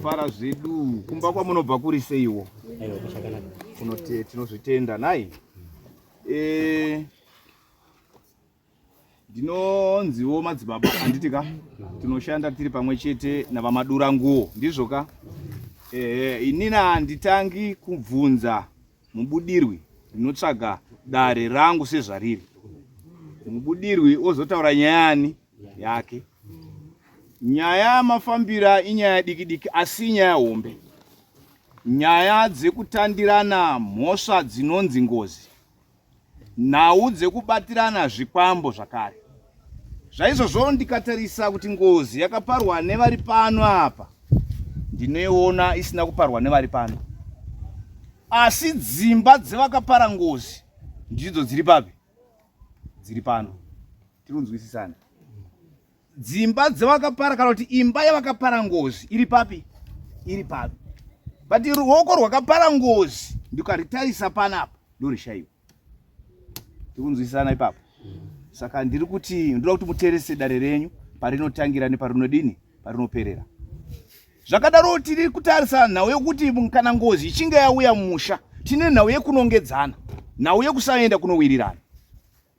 Tinofara zvedu. Kumba kwamunobva kuri seiwo? Aiwa, kuchakanaka. Kunote tinozvitenda nhai. Eh Ndinonziwo madzibaba handiti ka? Tinoshanda tiri pamwe chete navamadura nguo ndizvo ka? Ehe, inini handitangi kubvunza mubudirwi, ndinotsvaga dare rangu sezvariri. Mubudirwi ozotaura nyaya yani yake. Nyaya yamafambira inyaya diki diki asi inyaya hombe. Nyaya dzekutandirana mhosva dzinonzi ngozi nhau dzekubatirana zvikwambo zvakare. Zvaizvozvo ndikatarisa kuti ngozi yakaparwa nevari pano apa ndinoiona isina kuparwa nevari pano, asi dzimba dzevakapara ngozi ndidzo dziri papi? Dziri pano. Tiri kunzwisisana? Dzimba dzevakapara kana kuti imba yavakapara ngozi iri papi? Iri papi? But ruoko rwakapara ngozi ndikaritarisa panapa ndorishaiwa. Tikunzwisisana ipapo? Saka ndiri kuti ndoda kuti muterese dare renyu parinotangira neparinodini parinoperera. Zvakadaro tiri kutarisa nhau yekuti kana ngozi ichinge yauya mumusha tine nhau yekunongedzana, nhau yekusaenda kunowirirana.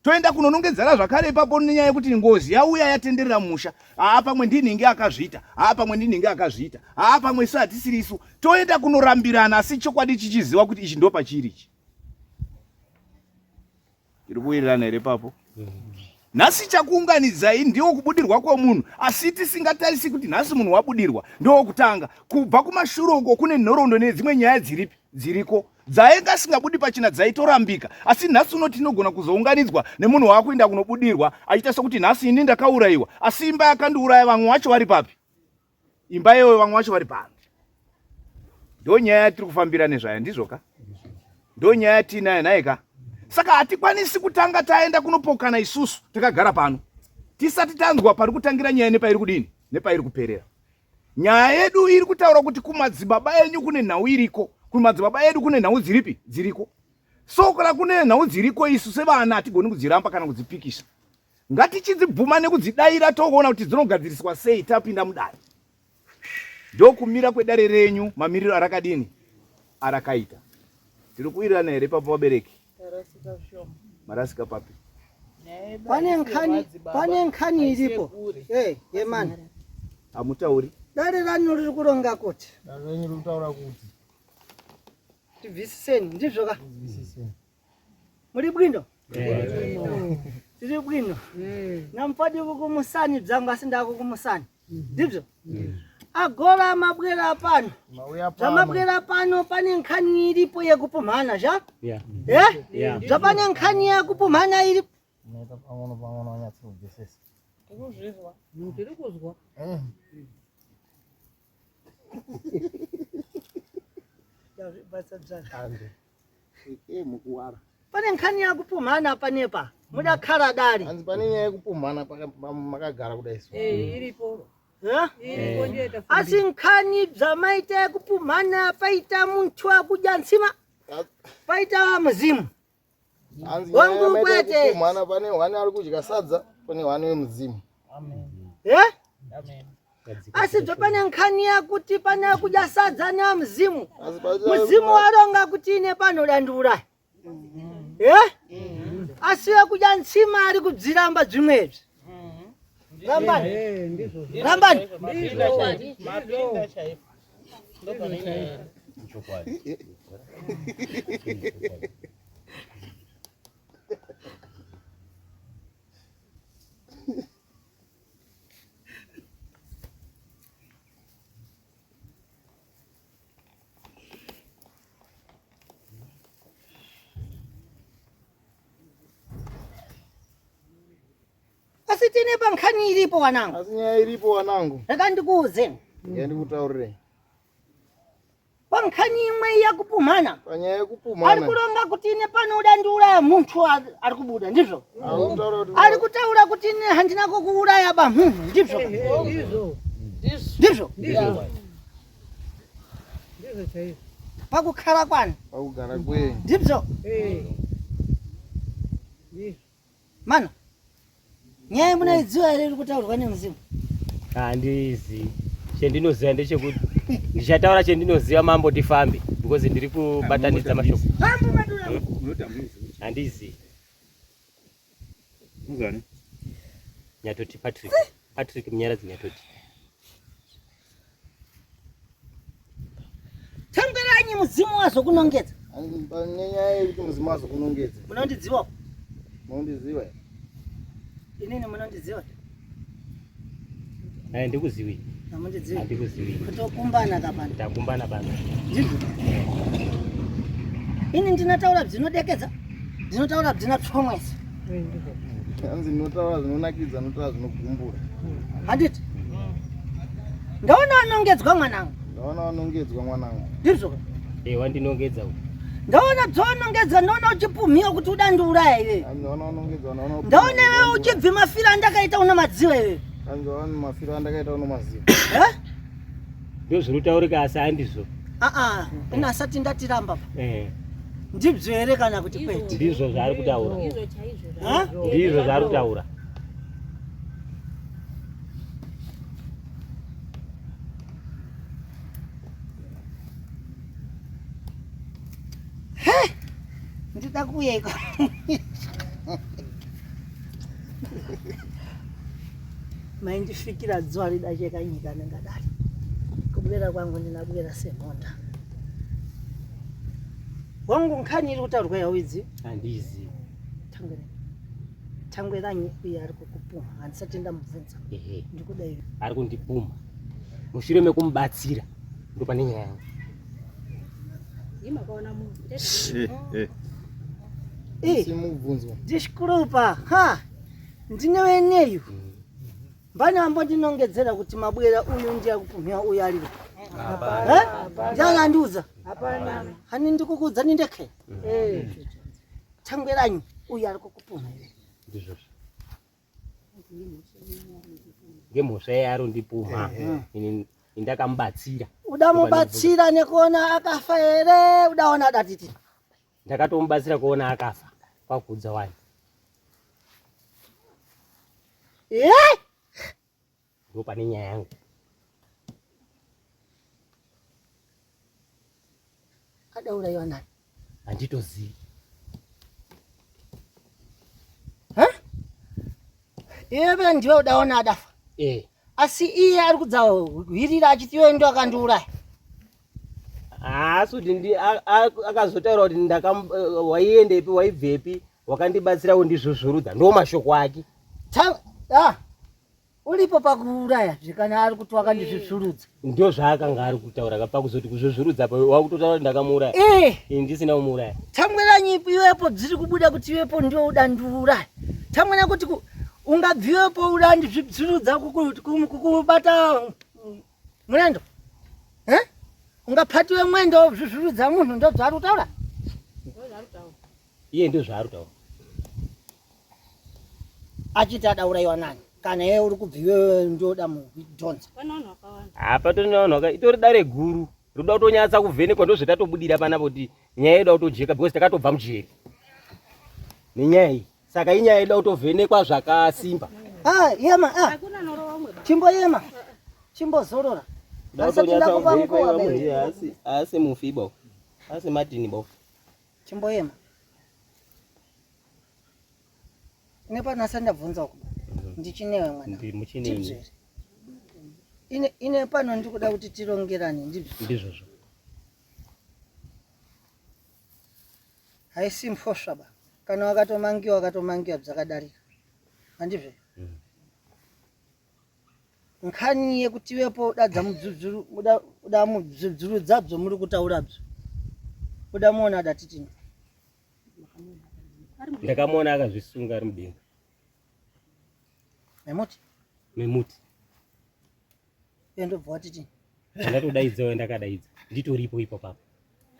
Toenda kunonongedzana zvakare ipapo nenyaya yekuti ngozi yauya yatenderera musha. Haa pamwe ndinhingi akazviita, haa pamwe ndinhingi akazviita, haa pamwe isu hatisiri isu. Toenda kunorambirana asi chokwadi chichiziva kuti ichi ndopachiri ichi. Tiri kuwirirana here ipapo? Nhasi chakuunganidzai ndiwo kubudirwa kwomunhu, asi tisingatarisi kuti nhasi munhu wabudirwa ndowokutanga. Kubva kumashure uko kune nhoroondo nedzimwe nyaya dziripi dziriko dzainga asingabudi pachena dzaitorambika, asi nhasi uno tinogona kuzounganidzwa nemunhu waakuenda kunobudirwa achiita sokuti nhasi ini ndakaurayiwa, asi imba yakandiuraya vamwe vacho vari papi? Imba iyoyo vamwe vacho vari pano. Ndonyaya yatiri kufambira nezvayo, ndizvo ka? Ndonyaya yatiinayo naye ka? Saka hatikwanisi kutanga taenda kunopokana isusu takagara pano tisati tanzwa pari kutangira nyaya nepairi kudini nepairi kuperera. Nyaya yedu iri kutaura kuti kumadzibaba enyu kune nhau iriko, kumadzibaba edu kune nhau dziripi dziriko. So kana kune nhau dziriko isu sevana hatigoni kudziramba kana kudzipikisa. Ngatichidzibvuma nekudzidaira toona kuti dzinogadziriswa sei tapinda mudare. Ndokumira kwedare renyu mamiriro arakadini arakaita. Tiri kuwirirana here ipapo vabereki? Marasika papi? Pane nkhani, pane nkhani iripo. Eh, yemana. Hamutauri. Dare ranyu riri kuronga kuti. Dare renyu riri kutaura kuti. Tibvisiseni, ndizvo ka? Tibvisiseni. Muri bwino? Tiri bwino. Nampadi kukumusani bzangu asi ndakukumusani. Ndizvo? Agora mabwera pano. Zvamabwera pano pane nkhani iripo yekupumhana zva? Yeah. Eh? Yeah. Zvapane nkhani yekupumhana iripo. Unoita pang'ono pang'ono wanyatsobvisisa. Tikuzvizwa. Tiri kuzwa. Pane nkhani yakupumhana panepa mudakhala dali. Hanzi pane nyaya yekupumhana makagara kudai so. Eh, iripo. Eh? Iripo ndiye tafundi. Asi nkhani dzamaita yekupumhana paita munthu akudya ntsima paita mzimu. Hanzi Wangu nyaya yamaita kwete. yekupumhana pane hwani ari kudya sadza pane hwani wemudzimu. Eh? Asi bzo pane nkhani yakuti pane akudya sadza neamzimu. Asi paita Muzimu waronga kuti ine pano dandiuraya. Eh? Asi wekudya ntsima ari kudziramba dzimwezvi. Rambani. Rambani. Mapinda chaipo. Ndopane Chokwadi. Asi tine pankhani iripo wanangu. Asi nyaya iripo wanangu. Rega ndikuudze. Rega ndikutaurire. Pankhani imwe yakupumhana. Panyaya yekupumhana. Ari kuronga kuti ine pano uda ndiuraya munthu ari kubuda ndizvo? Ari kutaura kuti ine handina kukuuraya ba munhu ndizvo? Ndizvo. Ndizvo? Ndizvo. Ndizvo chaizvo. Pakukhala kwanu. Pakugara kwenyu. Ndizvo? Eh. Ndizvo. Mana. Nyaya munoiziva here iri kutaurwa nemuzimu? Handizi. Chendinoziva ndechekuti Ndichataura chendinoziva mambo tifambe because ndiri kubatanidza mashoko. Mambo madura. Handizivi. Muzani. Nyatoti Patrick. Patrick Munyaradzi Nyatoti. Tangiranyi mudzimu wazokunongedza. Nenyaya yekuti mudzimu wazokunongedza. Munondiziva? Munondiziva? Inini munondiziva? Eh, ndikuzivi. Hamundizivi. Handikuzivi. Kutokumbana kapano. Takumbana baba. Ndizvo. Ini ndinotaura zvinodekedza. Ndinotaura zvinotsvomwesa. Hanzi ndinotaura zvinonakidza, ndinotaura zvinogumbura. Handiti? Ndaona wanongedzwa mwanangu. Ndaona wanongedzwa mwanangu. Ndizvo. Eh, wandinongedza uyu. Ndaona dzawanongedza, ndaona uchipumhiwa kuti udandiuraya iwewe. Ndaona wanongedzwa, ndaona Ndaona iwewe uchibvi mafiro andakaita una madziwa iwewe. Hanzi waona mafiro andakaita uno maziva. Eh? Ndozviri kutaurika asi handizvo. Ah ah, ini asati ndatiramba pa. Eh, Ndibzo here kana kuti kwete? ndizvo zvaari kutaura. Ndizvo chaizvo. Ha? Ndizvo zvaari kutaura. Ndida kuuya Maindifikira zuva ridacheka nyika nengadari. Kubwera kwangu ndinabwera semhonda. Wangu nkhani iri kutaurwa yawidzi. Handizi. Tangwera. Tangweranyi uye ari kukupumha. Handisati ndamubvunza. Ehe. Ndikuda iwe. Ari kundipumha. Mushure mekumubatsira ndopane nyaya yangu. Imakaona munhu. Eh, eh. Eh, Simubvunzwa. ndishikurupa. Ha. Ndinewe neyu. Mbani ambondinongedzera kuti mabwera uyu ndiye akupumhiwa uyu ariko. Eh? Ndiani andiudza? Hapana. Hani ndikukuudza nindekhe. Eh. Tangweranyi uyu ari kukupumha iwe. Ndizvozvo. Ngemhosva yaari kundipumha. Ini ndakamubatsira. Udamubatsira nekuona akafa here? Udaona adatiti. Ndakatomubatsira kuona akafa kwakudza wani. Eh? Ndopane nyaya yangu. Adauraiwa nani? Handitozivi. Eh? Iwe ndiwe udaona adafa. Eh. Asi iye ari kudzahwirira achiti iwe ndiwe akandiuraya. Haasi kuti akazotaura kuti waiendepi waibvepi wakandibatsira kundizvuzvurudza ndo mashoko ake. Uripo pakuuraya zvikana ari kuti wakandizvuzvurudza. Ndo zvaakanga ari kutaura pakuzoti kuzvuzvurudza wakutotaura kuti ndakamuuraya. Eh. Ini ndisina kumuuraya. Tangweranyi iwepo dziri kubuda kuti iwepo ndiwe udandiuraya. Tangwena kuti ungabviwepo udandizvuzvurudza kukubata mwendo. Eh? Ungapatiwe mwendo zvuzvurudza munhu ndo zvaari kutaura? Iye ndo zvaari kutaura. Achiti adauraiwa nani? Kana iye uri kubviwe ndoda mudhonza. Pane vanhu vakawanda. Apa tone vanhu vaka itori dare guru. Roda kutonyatsa kuvhenekwa ndozvetatobudira panapa kuti nyaya yedu kutojeka because takatobva mujeri. Nenyaya iyi. Saka inyaya yedu kutovhenekwa zvakasimba. Ah, yema, ah. Hakuna anorova umwe ba. Chimboyema. Chimbozorora. Asati ndakupa mukowa bebe. Asi mufi bo. Asi Martin bo. Chimboyema. Ine pano asati ndabvunza uku. Ndichinewe mwana. Ndi muchineni. Ndizvo here? Ine pano ndikuda kuti tirongerane ndizvo. Ndizvozvo. Haisi mhosva ba. Kana wakatomangiwa wakatomangiwa zvakadarika. Handizvo? Nkhani yekuti iwepo udadza mudzudzuru, uda mudzudzurudza muri kutaura bzo. Uda muona adatitini. Ndakamuona akazvisunga ari mudenga. Memuti? Memuti. Iye ndobva watitini. Ndatodaidza ndakadaidza. Nditoripo ipo papo.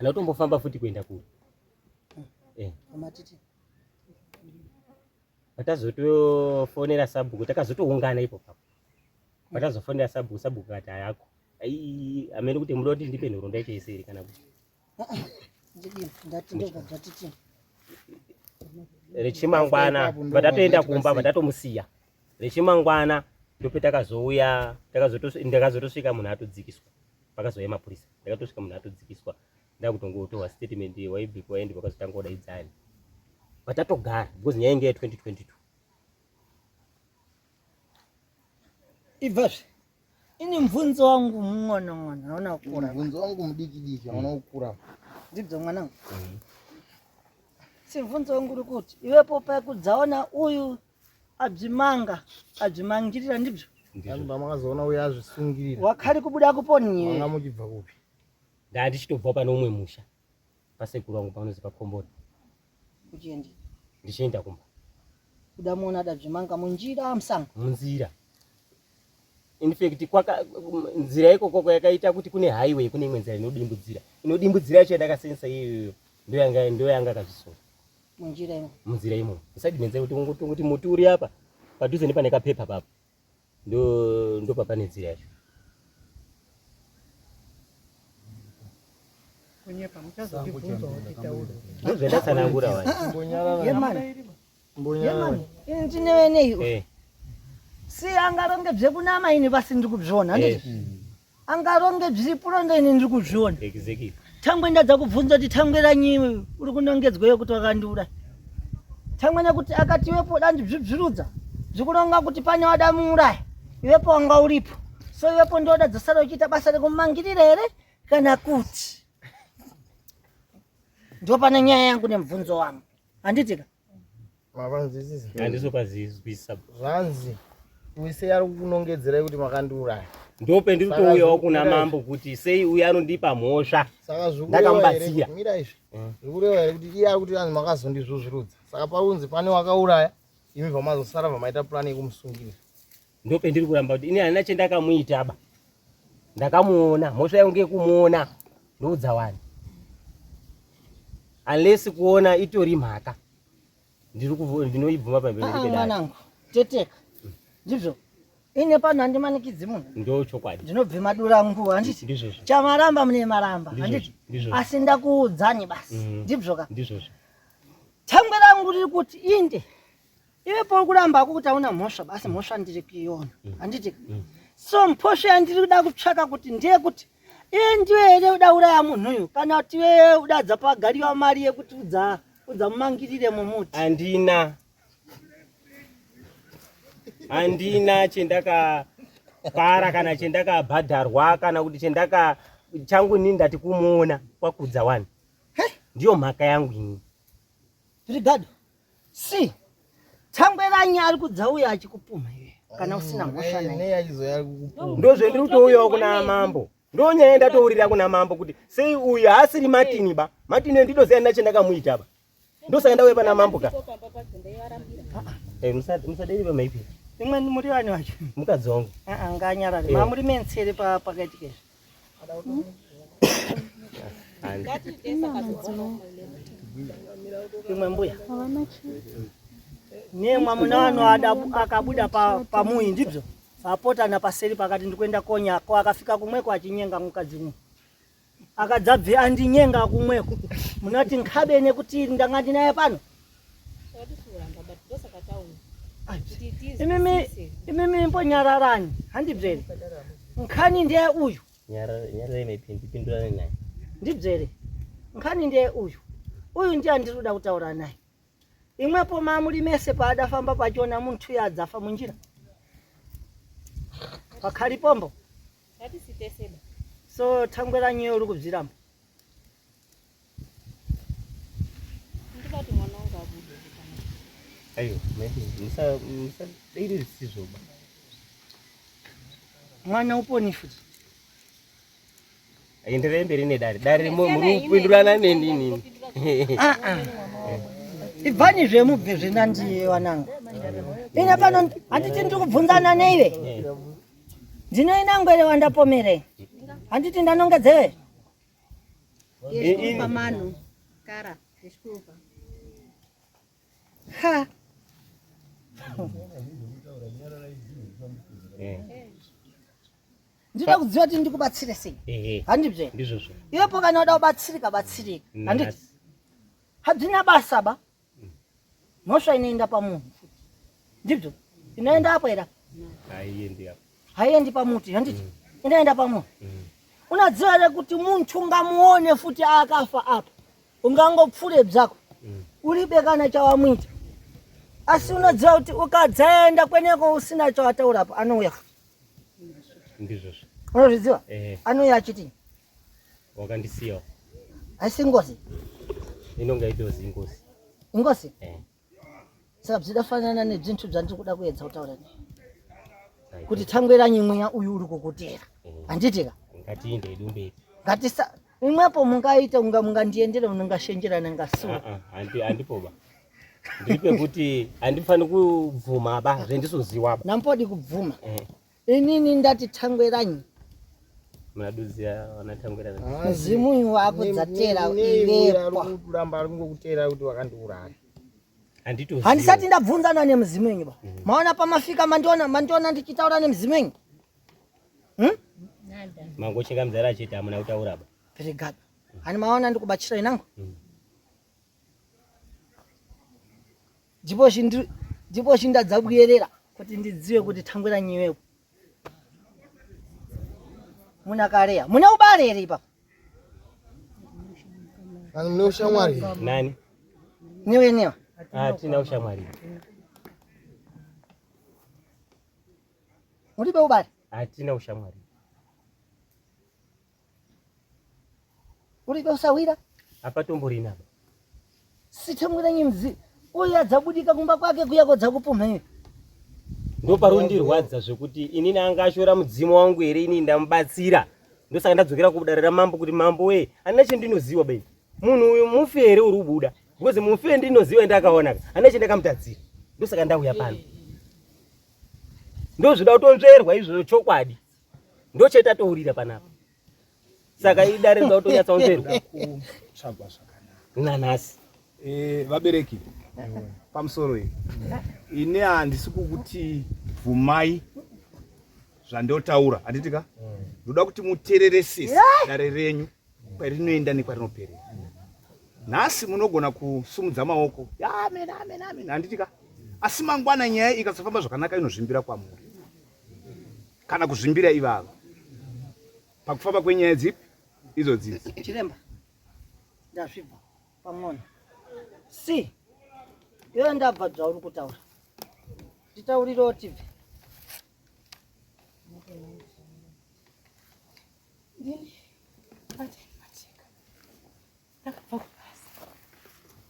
Ndatombofamba futi kuenda kure. Amatiti. Patazotofonera sabhuku takazotoungana ipo papo. Patazofonera sabhuku, sabhuku akati hayako. Ai, amene kuti munoda kuti ndipe nhoroondo yacho yese here kana kuti. Ndidini, ndati ndobva ndatitini. Rechimangwana patatoenda kumba patatomusiya. Rechimangwana ndope takazouya, ndakazotosvika munhu atodzikiswa. Pakazouya mapurisa ndakatosvika munhu atodzikiswa ndakutongotorwa statement waibvepi waende pakazotanga kudaidzani but tatogara because nyaya inge ya 2022. Ibvazve ini mubvunzo wangu mung'ono ng'ono hauna kukura. Mubvunzo wangu mudiki diki hauna kukura. Ndibzo mwanangu. Si mubvunzo wangu uri kuti iwepo paikudzaona uyu adzimanga adzimangirira ndibzo. Ndizvo makazoona uyu azvisungirira. Wakari kubuda kuponi. Wanga muchibva kupi? Ndandichitobva pane umwe musha pasekuru wangu panozi pakomboni. Uchienda. Ndichienda kumba. Kuda muona adadzimanga munjira musango. Munzira. In fact kwaka nzira ikoko yakaita kuti kune highway kune imwe nzira inodimbudzira. Inodimbudzira yacho yandakasensa iyoyo ndoyanga ndoyanga akazvisunga. Munjira imo. Munzira imo. Musaidi menzira kuti ungoti muti uri apa padhuze nepane kapepa papo. Ndo ndo papane nzira yacho. Kunyepa muchazondibvunzawo titaure. Ndozvandatsanangura wani. Yemani. Yemani. Ini ndinewe nei? Eh. Si angaronge byekunama ini basi ndiri kubzviona handiti? Eh. Angaronge bziripurondo ini ndiri kuzviona. Exactly. Tangwe ndadza kubvunza kuti tangwe ranyi uri kunongedzweyo kuti wakandiuraya. Tangwe nekuti akati iwepo dandibzvibzvirudza zvikuronga kuti pane wadamuuraya iwepo wanga uripo. So iwepo ndoda dzasara uchiita basa rekumangirira here kana kuti ndopane nyaya yangu nemubvunzo wangu handiti ka? Mavanzwisisa? Handizopazizwisisa. Zvanzi wese ari kukunongedzerai kuti makandiuraya. Ndope ndiri kutouyawo kuna mambo kuti sei uyu anondipa mhosva. Saka zvikureva here mira izvi. Zvikureva here kuti iye ari kuti anzi makazondizvuzvirudza. Saka paunzi pane wakauraya imi vamazosara vamaita plan yekumusungirira. Ndope ndiri kuramba kuti ini handina chendakamuita ba. Ndakamuona, mhosva yangu ngekumuona ndoudza wani. Unless kuona itori mhaka. Ndiri ndinoibvuma pamberi Ah, pedare. mwanangu teteka ndizvo ine pano handimanikidzi munhu Ndo chokwadi. ndinobvima dura nguva handiti Ndizvozvo. chamaramba mune maramba Ndizvozvo, handiti ndizvozvo. asi ndakuudzani basi ndizvo ka Ndizvozvo. thangwe rangu riri kuti inde iwe pauri kuramba hako kuti hauna mhosva basi mhosva ndiri kuiona handiti so mhosva yandiri kuda kutsvaka kuti ndeyekuti iwe ndiwe here uda uraya munhu uyu kana kuti iwe udadza pagariwa mari yekuti udza udzamumangirire mumuti Handina. Handina chendakapara kana chendakabhadharwa kana kuti chendaka changu inini ndati kumuona kwakudza wani. Ndiyo mhaka yangu ini. Brigado si thangwe ranyi ari kudzauya achikupumha iwe kana usina mhosva naye Nei achizoya ari kukupumha? Ndozvendiri kutouyawo kuna mambo. Ndonyaya ndatourira kuna mambo kuti sei uyu haasiri Martin ba. Martin uyu ndinoziva ndina chendakamuita ba. Ndosaka ndauya pana mambo ka. Eh, musaderi pamaipi. Imwe muri vani vacho? Mukadzi wangu. Ah, ah, nganyarare. Eh. Mamuri mensere pa pakaitika izvi. Imwe mbuya. Nemwa muna vanhu akabuda pamuyi ndibzo. Apotana paseri pakati ndikuenda konya ko akafika kumweko achinyenga mukadzi umwe. Akadzabve andinyenga kumweko. Munoti nkhabe nekuti ndanga ndinaye pano. Imimi imimi mbonyararani handibzere. Nkhani ndiye uyu. Nyararai maipi ndipindurane naye. Ndibzere. Nkhani ndiye uyu. Uyu ndiye andiri kuda kutaura naye. Imwepo mamuri mese paadafamba pachiona muntu uya adzafa munjira. Pakhalipombo. So thangwe ranyu uri kubziramba. Ayo, maipi musa musa zvisizvo ba. Mwana uponi futi. Enderei mberi nedare. Dare muri kupindurana neni inini. Ah ah. Ibvani zvemubve zvenandiye wanangu. Ine pano handiti ndiri kubvunzana neiwe. Ndinoina ngwere wandapomere. Handiti ndanongedzewe. Desculpa, mano. Cara, desculpa. Ha. Eh. Ndinoda kuziva kuti ndikubatsire sei. Ehe. Handibve. Ndizvozvo. Iwepo kana uda kubatsirika batsirika. Handiti. Nhasi. Hadzina basa ba. Mhosva inoenda pamunhu futi. Ndibzo. Inoenda apo era. Haiendi apo. Haiendi pamuti handiti. Inoenda pamunhu. Unadziva here kuti munthu ungamuone futi akafa apa ungangopfure bzako uribe kana chawamwita asi unodziva kuti ukadzaenda kweneko usina chawataurapo anouya Ndizvozvo. Unozviziva? Eh. Anouya achiti Wakandisiya. Haisi ngozi. Inonga itozi ingozi. Ingozi? Eh. Saka bzidafanana nezvinhu zvandiri kuda kuedza kutaura nei. Kuti tangweranyi mweya uyu uri kukutera. Eh. Handiti ka? Ngatiinde hedu mberi. Ngatisa imwepo mungaita unga mungandiendera unongashenjerana ngasura. Ah, ah, handi handipoba. Ndiri pekuti handifani kubvuma ba zvendisoziwa ba. Nampodi kubvuma. Eh. Inini ndati tangweranyi. Munadudzira vana tangwera. Muzimu uyu wakudzatera iwepo. Kuramba ari kungokutera kuti wakandiuraya. Handitozivi. Handisati ndabvunzana nemuzimu wenyu ba. Maona pamafika mandiona mandiona ndichitaura nemuzimu wenyu. Mangochenga mzara chete hamuna kutaura ba. Brigade. Hani maona ndikubachira inangu? Ndipo chindu ndipo chindadzabwerera kuti ndidziwe kuti thangwera nyiwepo. Muna kaleya. Muna ubale here ipapo? Ani mune ushamwari? Nani? Newe newe. Ah, tina ushamwari. Mulibe ubale? Hatina ushamwari. Uribe usawira? Apatomborina ba. Sithangwera nyimzi. Uya dzabudika kumba kwake kuya kodzakupumha iwe. Ndoparundirwadza zvekuti inini anga ashora mudzimu wangu here inini ndamubatsira. Ndosaka ndadzokera kudare ramambo kuti mambo we handina chendinoziwa bei. Munhu uyu mufi here uri kubuda? Because mufi ndinoziwa ndakaona ka. Handina chendakamutadzira. Ndosaka ndauya pano. Ndozvida kutonzverwa izvozvo chokwadi. Ndochetatorira panapa. Saka idare rinoda kutonyatsa kunzverwa. Kutsvagwa zvakanaka. Nanhasi. Eh, vabereki pamusoro iyi ini handisi kukuti bvumai zvandotaura handiti ka ndoda kuti mutereresese dare renyu kwarinoenda nekwarinoperera nhasi munogona kusumudza maoko amen amen amen handiti ka asi mangwana nyaya ikasafamba zvakanaka inozvimbira kwamuri kana kuzvimbira ivava pakufamba kwenyaya dzipi idzo dzidzi Chiremba. Ndazvibva pamwono. Si. Iwe ndabva zvauri kutaura. Nditaurirewo tibve. Ndini Martin Matika. Ndakabva kubasa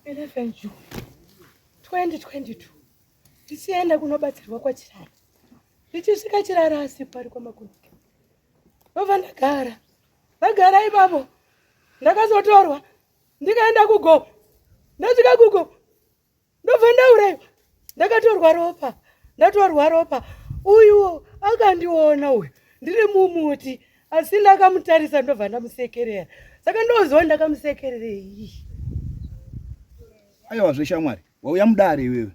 11 June 2022 ndichienda kunobatsirwa kwaChirara. Ndichisvika Chirara asipo ari kwaMakunike. Ndobva ndagara. Ndagara ipapo ndakazotorwa ndikaenda kuGomo. Ndasvika kuGomo ndobva ndauraiwa. Ndakatorwa ropa. Ndatorwa ropa. Uyu akandiona uyu ndiri mumuti asi ndakamutarisa ndobva ndamusekerera. Saka ndoziva ndakamusekererei. Aiwa zveshamwari wauya mudare iwewe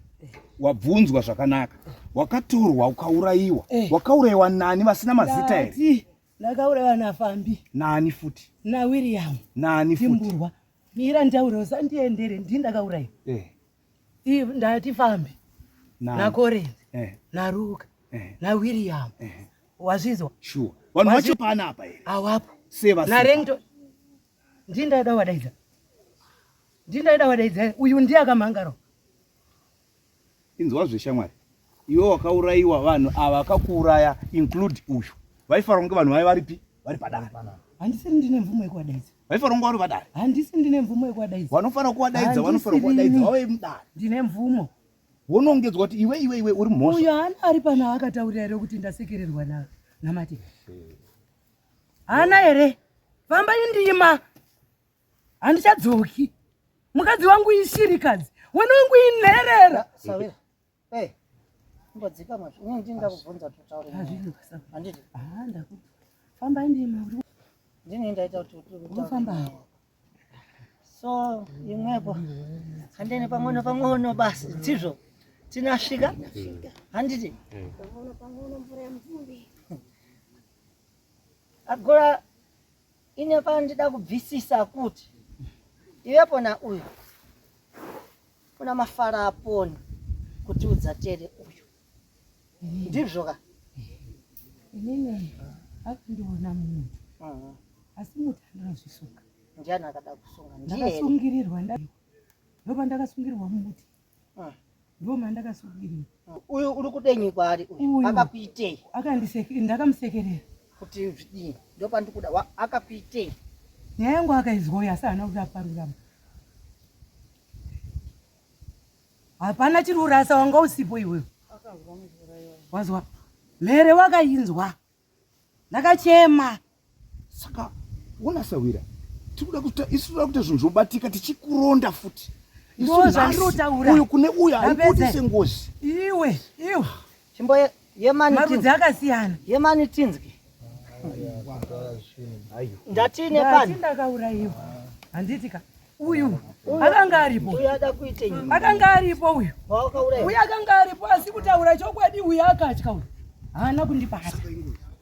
wabvunzwa zvakanaka wakatorwa ukaurayiwa Eh. wakaurayiwa nani vasina mazita here Ndati ndakauraiwa naFambi nani futi naWilliam nani futi Timburwa. Mira nditaure usandiendere ndini ndakauraiwa. eh Ndati Fambi nani naKorenzi eh naRuka eh naWilliam. eh Wazvizwa? sure vanhu vacho pana apa here Awapo. seva NaRengton. Ndini ndaida wadaidza. Ndini ndaida wadaidza. Uyu ndiye akamhangaro. Inzwa zveshamwari iwe wakaurayiwa vanhu ava vakakuuraya include uyu vaifanira kunge vanhu vaiva varipi vari padare Handisiri ndine mvumo yekuwadaidza. vaifanira kunge vari padare Handisi ndine mvumo yekuwadaidza. vanofanira kuwadaidza vanofanira Handisiri kuwadaidza ini. vave mudare Ndine mvumo. wonongedzwa kuti iwe iwe iwe uri mhosva Uyu haana ari pano akataurira here kuti ndasekererwa naMati? Haana here? Fambai ndima. Handichadzoki. Mukadzi wangu ishirikadzi. Wena wangu inherera. Sawira. Eh. Imbodzika mazvi. Ini ndini ndakubvunza kuti utaure. Hazvino Handiti. Ah, ndaku. Fambai ndima. Ndini ndaita kuti utaure. Unofamba. So imwepo handeni pang'ono pang'ono basi ndizvo tinasvika handiti Pang'ono pang'ono mvura yamvumbi. Agora ine pandida kubvisisa kuti iwepo na uyu kuna mafara aponi kuti udzatere uyu ndizvo ka Inini akandiona munhu. Asi muti andinozvisunga. Ndiani akada kusunga? Ndiye. Ndakasungirirwa ndopandakasungirirwa mumuti. Ah. Ndo mandakasungirirwa. Uyu uri kudenyi kwaari uyu? Akakuitei? Akandiseke ndakamusekerera. Kuti zvidini? Ndopandikuda akakuitei? Nyaya yangu akaizwa uyu asi haana kuti aparurama. Hapana chiri kurasa wanga usipo iwewe. Wazwa? Mhere wakainzwa. Ndakachema. Saka wona sawira tikuda kuita isu tikuda kuita zvinhu zvobatika tichikuronda futi. Ndo zvandinotaura. Uyu kune uyu haibudi sengozi. Iwe, iwe. Chimbo yemani marudzi akasiyana. Yemani tinzwi. Ndatine pani. Ndakaurayiwa. Handiti ka. Uyu akanga aripo. Uyu ada kuitei? Akanga aripo uyu. Wakauraya. Uyu akanga aripo asi kutaura chokwadi uyu akatya uyu. Haana kundibata.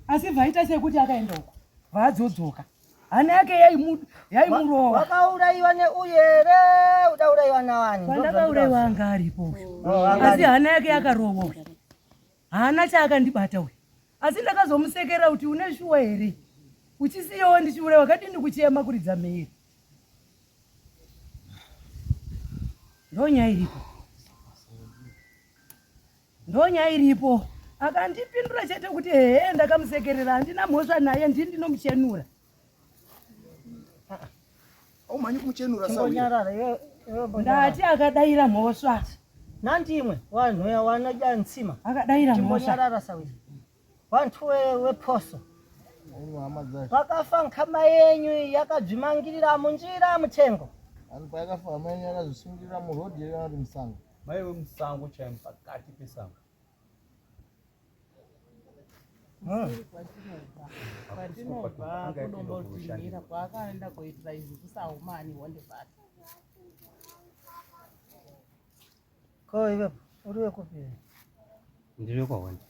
Asi vaita sekuti akaenda uko. Vadzodzoka. Hana yake yaimurova. Wakauraiwa neuyu here? Udauraiwa nawani? Pandakauraiwa anga aripo uyu. Asi hana yake yakarohwa uyu. Haana chaakandibata uyu. Asi ndakazomusekera kuti une shuwa here? Uchisiyawo ndichiuraiwa kadini kuchema kuridza mhere. Ndonyaya iripo. Ndonyaya iripo. Akandipindura chete kuti ehe ndakamusekerera handina mhosva naye ndini ndinomuchenura. Aumhanyi kumuchenura sawira. Ndati akadaira mhosva. Nandimwe wanhu wanadya ntsima. Akadaira mhosva. Chimbonyarara sawira. Wantu weposo. Pakafa nkama yenyu yakadzvimangirira munjira mutengo. Ani payakafa hama yenyu yakazvisungirira muroad here kana kuti musango? Maiwe musango chaimo pakati pesango. Kwatinobva kudombotinhira kwaakaenda koitira izvi kusaumani wondibata. Ko iwe uri wekupi? Ndiri wekwaHonde.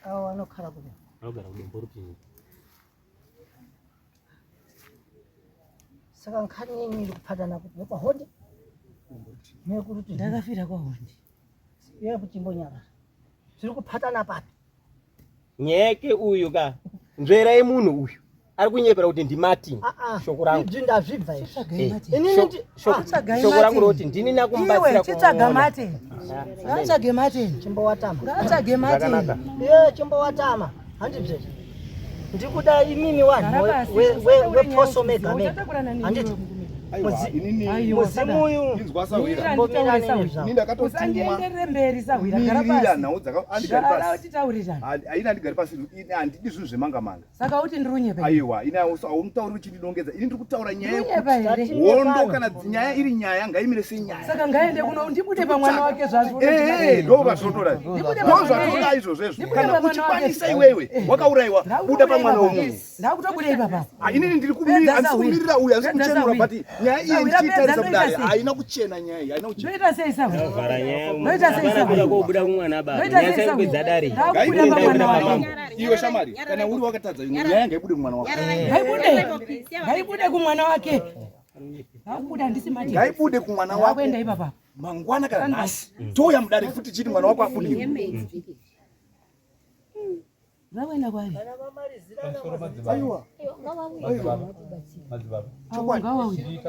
Avo vanokara kupi? Vanogara kudombo rupinyi. Saka nkhani yenyu iri kupatana kuti wekwaHonde nekuruti Ndakafira kwaHonde. Iwe kuchimbonyarara. Zviri kupatana papi? Nyeke uyu ka nzverai munhu uyu ari kunyepera kuti ndiMartin. Shoko rangu. Izvi ndazvibva izvi. Shoko rangu roti ndini nakumubatsira Iwe chitsvaga Martin. Ngaatsvage Martin. Chimbowatama. Ngaatsvage Martin. Iye chimbowatama. Handibve. Ndikuda imimi wanhu weposo mega mega. Handiti. Muzimu uyu. Inzwa sawira. Usandienderere mberi sahwira gara pasi. Nhau dzaka Gara utitaurirana. Haina ndigari pasi handidi zvinhu zvemanga manga. Saka uti ndiri unyepa. Aiwa, ina aumutauri uchindinongedza. Ini ndiri kutaura nyaya Unyepa here? Hondo kana nyaya iri nyaya ngaimire senyaya. Saka ngaende kuno ndibude pamwana wake zvazvo. Eh, ndo zvazvotoda. Ndo zvatoda izvozvo izvo. Kana uchikwanisa iwewe wakauraiwa buda pamwana womunhu. Ndakutobuda ipapa. Inini ndiri kumirira, handisi kumirira uyu, handisi kuchenura but nyaya iyi ndichiitarisa kudai haina kuchena nyaya iyi, haina kuchena. Ndoita sei sahwira? Vhara nyaya. Ndoita sei Hapana kuda sahwira? kobuda kumwana baba. Ndoita sei Nyaya sahwira? dzadari. Ndakubuda pamwana wake. Iwe shamari, kana uri wakatadza nyaya ngaibude kumwana wako. Ngaibude. Ngaibude kumwana wake. Ndakubuda handisi Martin. Ngaibude kumwana wako. Ndakuenda ipapa. Mangwana kana nhasi touya mudare futi chiti mwana wako abudiwe. Ndakuenda kwaari. Aiwa. Madzibaba. Ngawauye.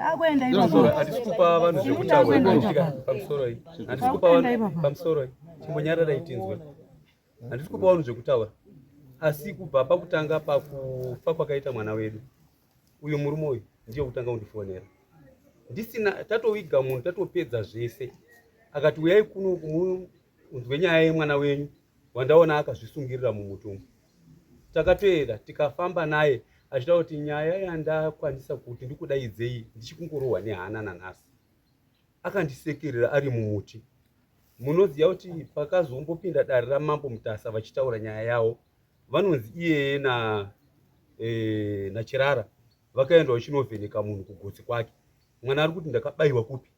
Ndakuenda ipapa. Handisi kupa vanhu zvekutaura pamusoro iyi. Handisi kupa vanhu pamusoro iyi. Chimbonyararai tinzwe. Handisi kupa vanhu zvekutaura. Asi kubva pakutanga pakufa kwakaita mwana wedu. Uyu murume uyu ndiye kutanga kundifonera. Ndisina tatoviga munhu tatopedza zvese. Akati uyai kuno munzwe nyaya yemwana wenyu wandaona akazvisungirira mumuti umu. Takatoenda tikafamba naye achida kuti nyaya yandakwanisa kuti ndikudaidzei ndichikungorohwa nehana nanhasi. Akandisekerera ari mumuti. Munoziva kuti pakazombopinda dare raMambo Mutasa vachitaura nyaya yavo vanonzi iyeye na naChirara vakaenda vachinovheneka munhu kugotsi kwake. Mwana ari kuti ndakabaiwa kupi?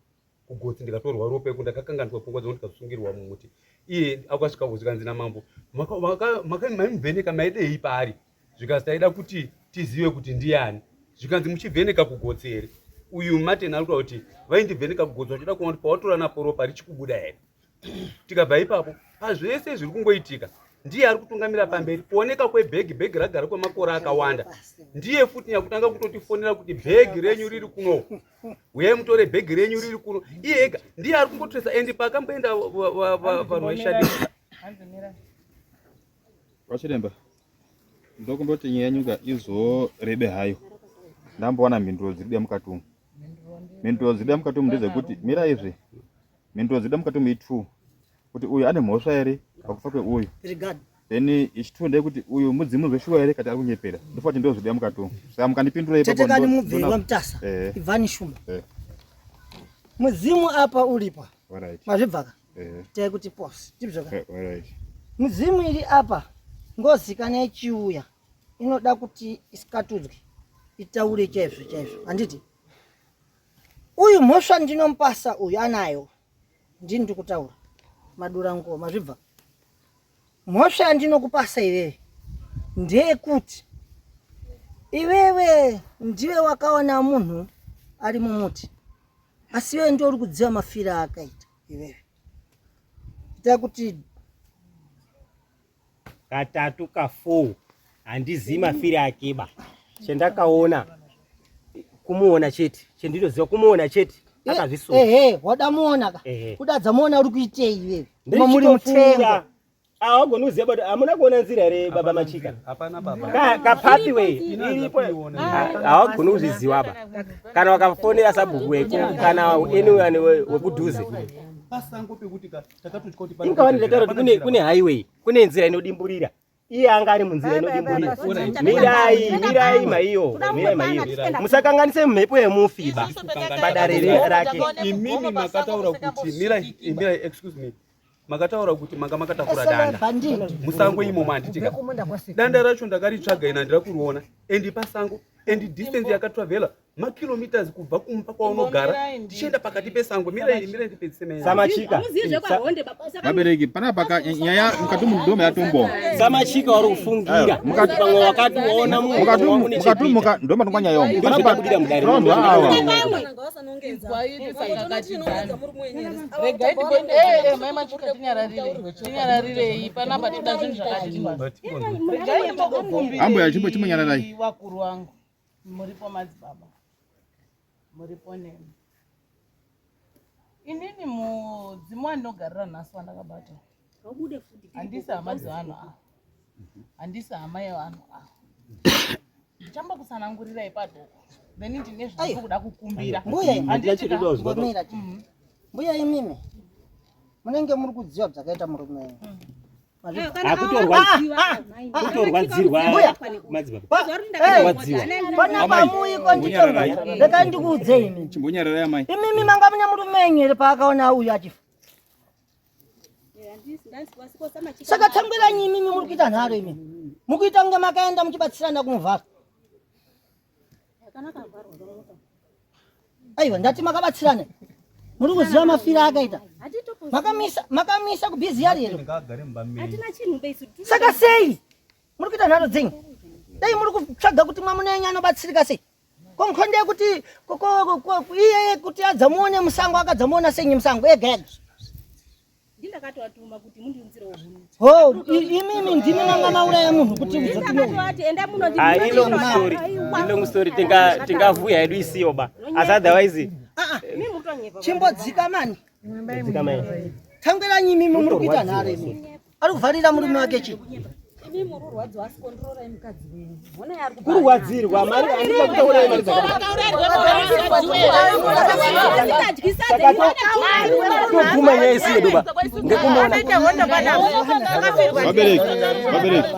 Kugotsi ndikatorwa ropa iko ndakakanganiswa pfungwa dzangu ndikasungirwa mumuti. Iye akasvika zvikanzi namambo maimuvheneka maidei paari? Zvikanzi taida kuti tizive kuti ndiani. Zvikanzi muchivheneka kugotsi here? Uyu Martin ari kutaura kuti vaindivheneka kugotsi vachida kuona kuti pawatora napo ropa richikubuda here? Tikabva ipapo Pazvese zviri kungoitika ndiye ari kutungamira pamberi. Kuoneka kwebhegi, bhegi ragara kwemakore akawanda, ndiye futi nyakutanga kutotifonera kuti bhegi renyu riri kuno, uyai mutore bhegi renyu riri kuno. Iye ega ndiye ari kungotresa. Endi pakamboenda vanhu vaishandisa VaChiremba, ndokumbira kuti nyaya yenyuka izorebe hayo. Ndambowana mhinduro dziri kuda mukati umu. Mhinduro dziri kuda mukati umu ndedzekuti mirai izvi. Mhinduro dziri kuda mukati umu i2. Kuti uyu ane mhosva here pakufa kweuyu. Then ichi2 ndeyekuti uyu mudzimu zveshuwa here kati ari kunyepera. Ndofunga kuti ndozviri kuda mukati umu. Saka mukandipindura ipapo Tetekani mubve vaMutasa. Ibvani Shumba. Mudzimu apa uripo. Alright. Mazvibvaka. Tai kuti pose. Ndizvoka. Alright. Mudzimu iri apa ngozi kana ichiuya inoda kuti isikatudzwe itaure chaizvo chaizvo handiti uyu mhosva ndinomupasa uyu anayo ndini ndikutaura madura nguo mazvibva mhosva yandinokupasa iwewe ndeyekuti iwewe ndiwe wakaona munhu ari mumuti asi iwewe ndiwe uri kudziva mafiro aakaita iwewe ita kuti katatu ka4 handizivi mafiro akeba chendakaona kumuona chete chendinoziva kumuona chete akazvisunga ehe wadamuona ka Ehe. kudadza muona uri kuitei iwewe muri mutengo Ndichitopfuura. Hawagoni kuziva but hamuna kuona nzira here baba Machika? Hapana baba. Ka ka pathway iripo. Hawagoni kuzviziva ba. Kana wakafonera sabhuku weko kana anyone wekudhuze. Pasango pekuti takatotya kuti Inga ndataura kuti kune kune highway, kune nzira inodimburira. Iye anga ari munzira inodimburira. Mirai, mirai maiyo, mirai maiyo. Musakanganise mhepo yemufi ba. Padare rake. Imimi makataura kuti mirai, mirai, excuse me. Makataura kuti manga makatakura danda musango imomo handitika danda racho ndakaritsvaga ina handira kuriona and pasango and distance yakatravela makilometers kubva kumba kwaunogara tichienda pakati pesango mirai mirai ndipedzise mene Samachika. Vabereki panapa nyaya mukati mudome yatombo. Samachika wari kufungira. Mukati pamwe wakati waona munhu mukati mukati muka ndoma tongwa nyaya yomo. Panapa tinovanhu ava. Regai mai Machika tinyararire. Tinyararirei panapa toda zvinhu zvakati. Regai ndimbokukumbira. Ambuya chimbo chimbonyararai. Vakuru vangu muripo madzibaba. Muripo nemi. Inini mudzimu wandinogarira nhasi wandakabata. Handisi hama dzevanhu ava. Handisi hama yevanhu ava. Ndichambokusanangurirai padoko. Then ndine zvandiri kuda kukumbira. Mbuya Handiti ka? Mbomira chi. Mbuya imimi munenge muri kudziva zvakaita murume wenyu. Akutorwadzirwa Mbuya. madzibaba. Eh, Kurwadziwa. Panapa muiko ndichonga. Regai ndikuudzei imimi. Chimbonyararai amai. Imimi manga mune murume wenyu here paakaona uyu achifa? Saka tangwiranyi imimi muri kuita nharo imimi. Mukuita kunge makaenda muchibatsirana kumuvhara. Aiwa ndati makabatsirana. Muri kuziva mafiro akaita. Makamisa makamisa kubhizi yari here? Saka sei muri kuita nharo dzenyu? Dai muri kutsvaga kuti mwamuna yenyu anobatsirika sei? Konkhonde yekuti iye kuti adzamuone musango akadzamuona senyi musango ega ega. Ndakatovatuma kuti mundiunzirewo huni. Ho, imimi ndimi manga mauraya munhu kuti uzotume uyu. Ndakatoati enda muno Ah, ilong story. Ilong story tinga tingavuya hedu isiyo ba. Asi otherwise Chimbodzika mani. dzika mai. Tangwiranyi imimi muri kuita nharo imimi. Ari kuvharira murume wake chii? Imi muri kurwadziwa asi kondororai mukadzi wenyu. Honai ari Kurwadzirwa mari handida kutaura mari dzakadai. Toguma nyaya isi yedu ba. Ngekumuona. Vabereki, vabereki.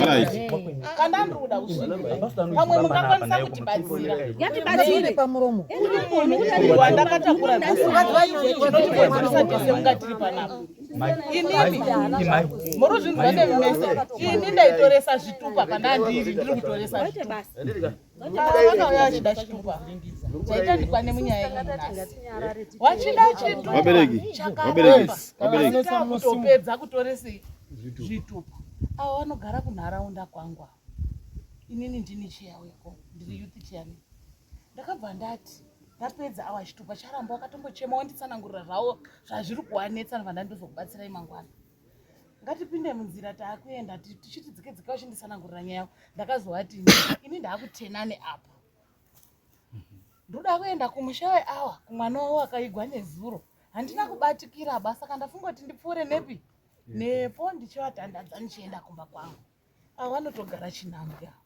Alright. Kandandiri kuda kusvika. Pamwe mungakwanisa kutibatsira. Yatibatsire pamuromo. Wandakatakura nhasi. Tinotikonzeresa tese munga tiri panapa. Inini muri kuzvinzwa nemi mese. Ini ndaitoresa zvitupa pandandiri ndiri kutoresa zvitupa. Vakauya vachida chitupa. Chaita ndikwane munyaya iyi nhasi. Wachida chitupa. Vabereki, vabereki, vabereki. Kutopedza kutoresa zvitupa. Avo vanogara kunharaunda kwangu ava. Inini ndini chiya weko, ndiri youth chairman. Ndakabva ndati ndapedza awa chitupa charamba wakatombochema wanditsanangurira zvawo zvazviri kuwanetsa ndobva ndandozokubatsirai mangwana. Ngatipinde munzira taakuenda tichiti dzike dzike vachinditsanangurira nyaya yavo. Ndakazovati ini ndaakutenane apo. Ndoda kuenda kumusha weawa kumwana wavo akaigwa nezuro. Handina kubatikira ba saka ndafunga kuti ndipfuure nepi nepo ndichivatandadza ndichienda kumba kwangu. Ava vanotogara chinhambwe ava.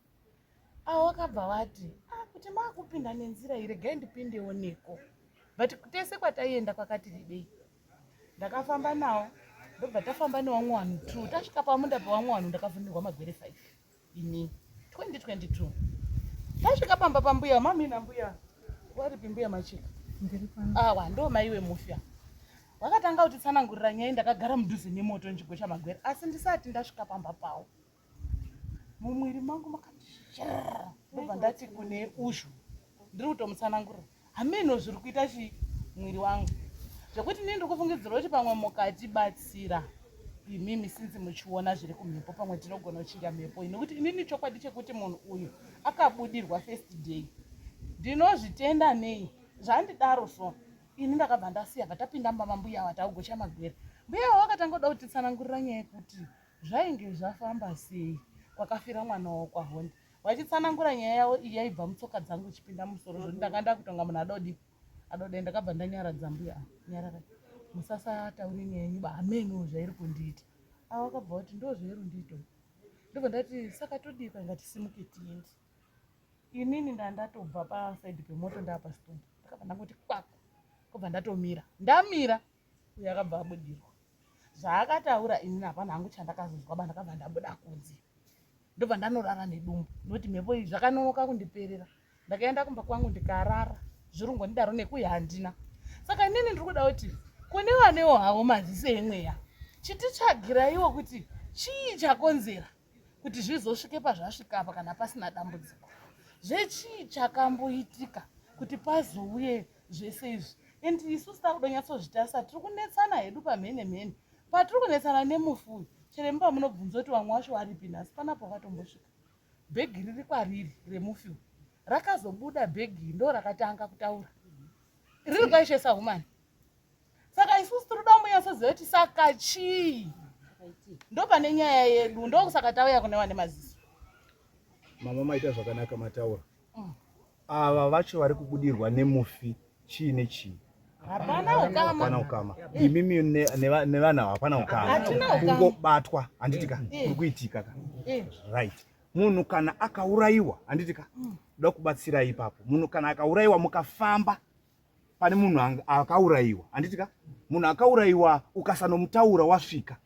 Ava vakabva vati ah, kuti maakupinda nenzira iyi regai ndipindewo neko. But tese kwataienda kwakati rebei. Ndakafamba nawo ndobva tafamba nevamwe vanhu two tasvika pamunda pevamwe vanhu ndakavhundirwa magwere 5 ini 2022 tasvika pamba pambuya mami nambuya waripi mbuya machika awa ndo mai wemufi vakatanga kutitsanangurira nyaya ndakagara mudhuze nemoto ndichigocha magwere asi ndisati ndasvika pamba pawo mumwiri mangu makati ndobva ndati kune uzhu ndiri kutomutsanangurira Hameno zviri kuita chii mwiri wangu zvekuti inini ndiri kufungidzira kuti pamwe mukatibatsira imimi since muchiona zviri kumhepo pamwe tinogona kuchinja mhepo iyi nekuti inini chokwadi chekuti munhu uyu akabudirwa first day ndinozvitenda nei zvandidaro so ini ndakabva ndasiya bva tapinda mumba mambuya ava takugocha magwere mbuya ava vakatanga kuda kutitsanangurira nyaya yekuti zvainge zvafamba sei kwakafira mwana wavo kwahonde Vachitsanangura nyaya yavo iyi yaibva mutsoka dzangu ichipinda mumusoro zvoti ndanga ndakutonga munhu adodi adodai ndakabva ndanyaradza mbuya nyarara musasataure nyaya yenyu ba hameno zvairi kundiita avo vakabva vati ndo zvairi kundiita ndobva ndati saka todii kwainga tisimuke tiende inini ndandatobva pasaidi pemoto ndaapasitumbu ndakabva ndangoti kwaku kobva ndatomira ndamira uyo akabva abudirwa zvaakataura inini hapana hangu chandakazonzwa ba ndakabva ndabuda kunze ndobva ndanorara nedumbu nokuti mhepo iyi zvakanonoka kundiperera ndakaenda kumba kwangu ndikarara zvirungondidaro nekuya handina saka inini ndiri kuda kuti kune vanewo havo maziso emweya chititsvagiraiwo kuti chii chakonzera kuti zvizosvike pazvasvika apa kana pasina dambudziko zvechii chakamboitika kuti pazouye zvese izvi and isusu takudonyatsozvitarisa tiri kunetsana hedu pamhene mhene patiri kunetsana nemufi uyu chero imi pamunobvunza kuti vamwe wacho varipi nhasi panapo vakatombosvika bhegi riri kwariri remufi uyu rakazobuda bhegi ndo rakatanga kutaura riri kwaishesa humani saka isusu tiri kuda kumbonyatsoziva kuti saka chii ndo pane nyaya yedu ndokusaka tauya kune vane maziso mama maita zvakanaka mataura mm. Ava vacho vari kubudirwa nemufi chii nechii? Hapana ukama. Hapana ukama. Imimi nevana ava hapana ukama. Kungobatwa handiti ka eh. kuri kuitika ka. Eh. Right. Munhu kana akaurayiwa handiti ka mm. da kubatsira ipapo. Munhu kana akaurayiwa mukafamba pane munhu akaurayiwa handiti ka munhu akaurayiwa ukasanomutaura wasvika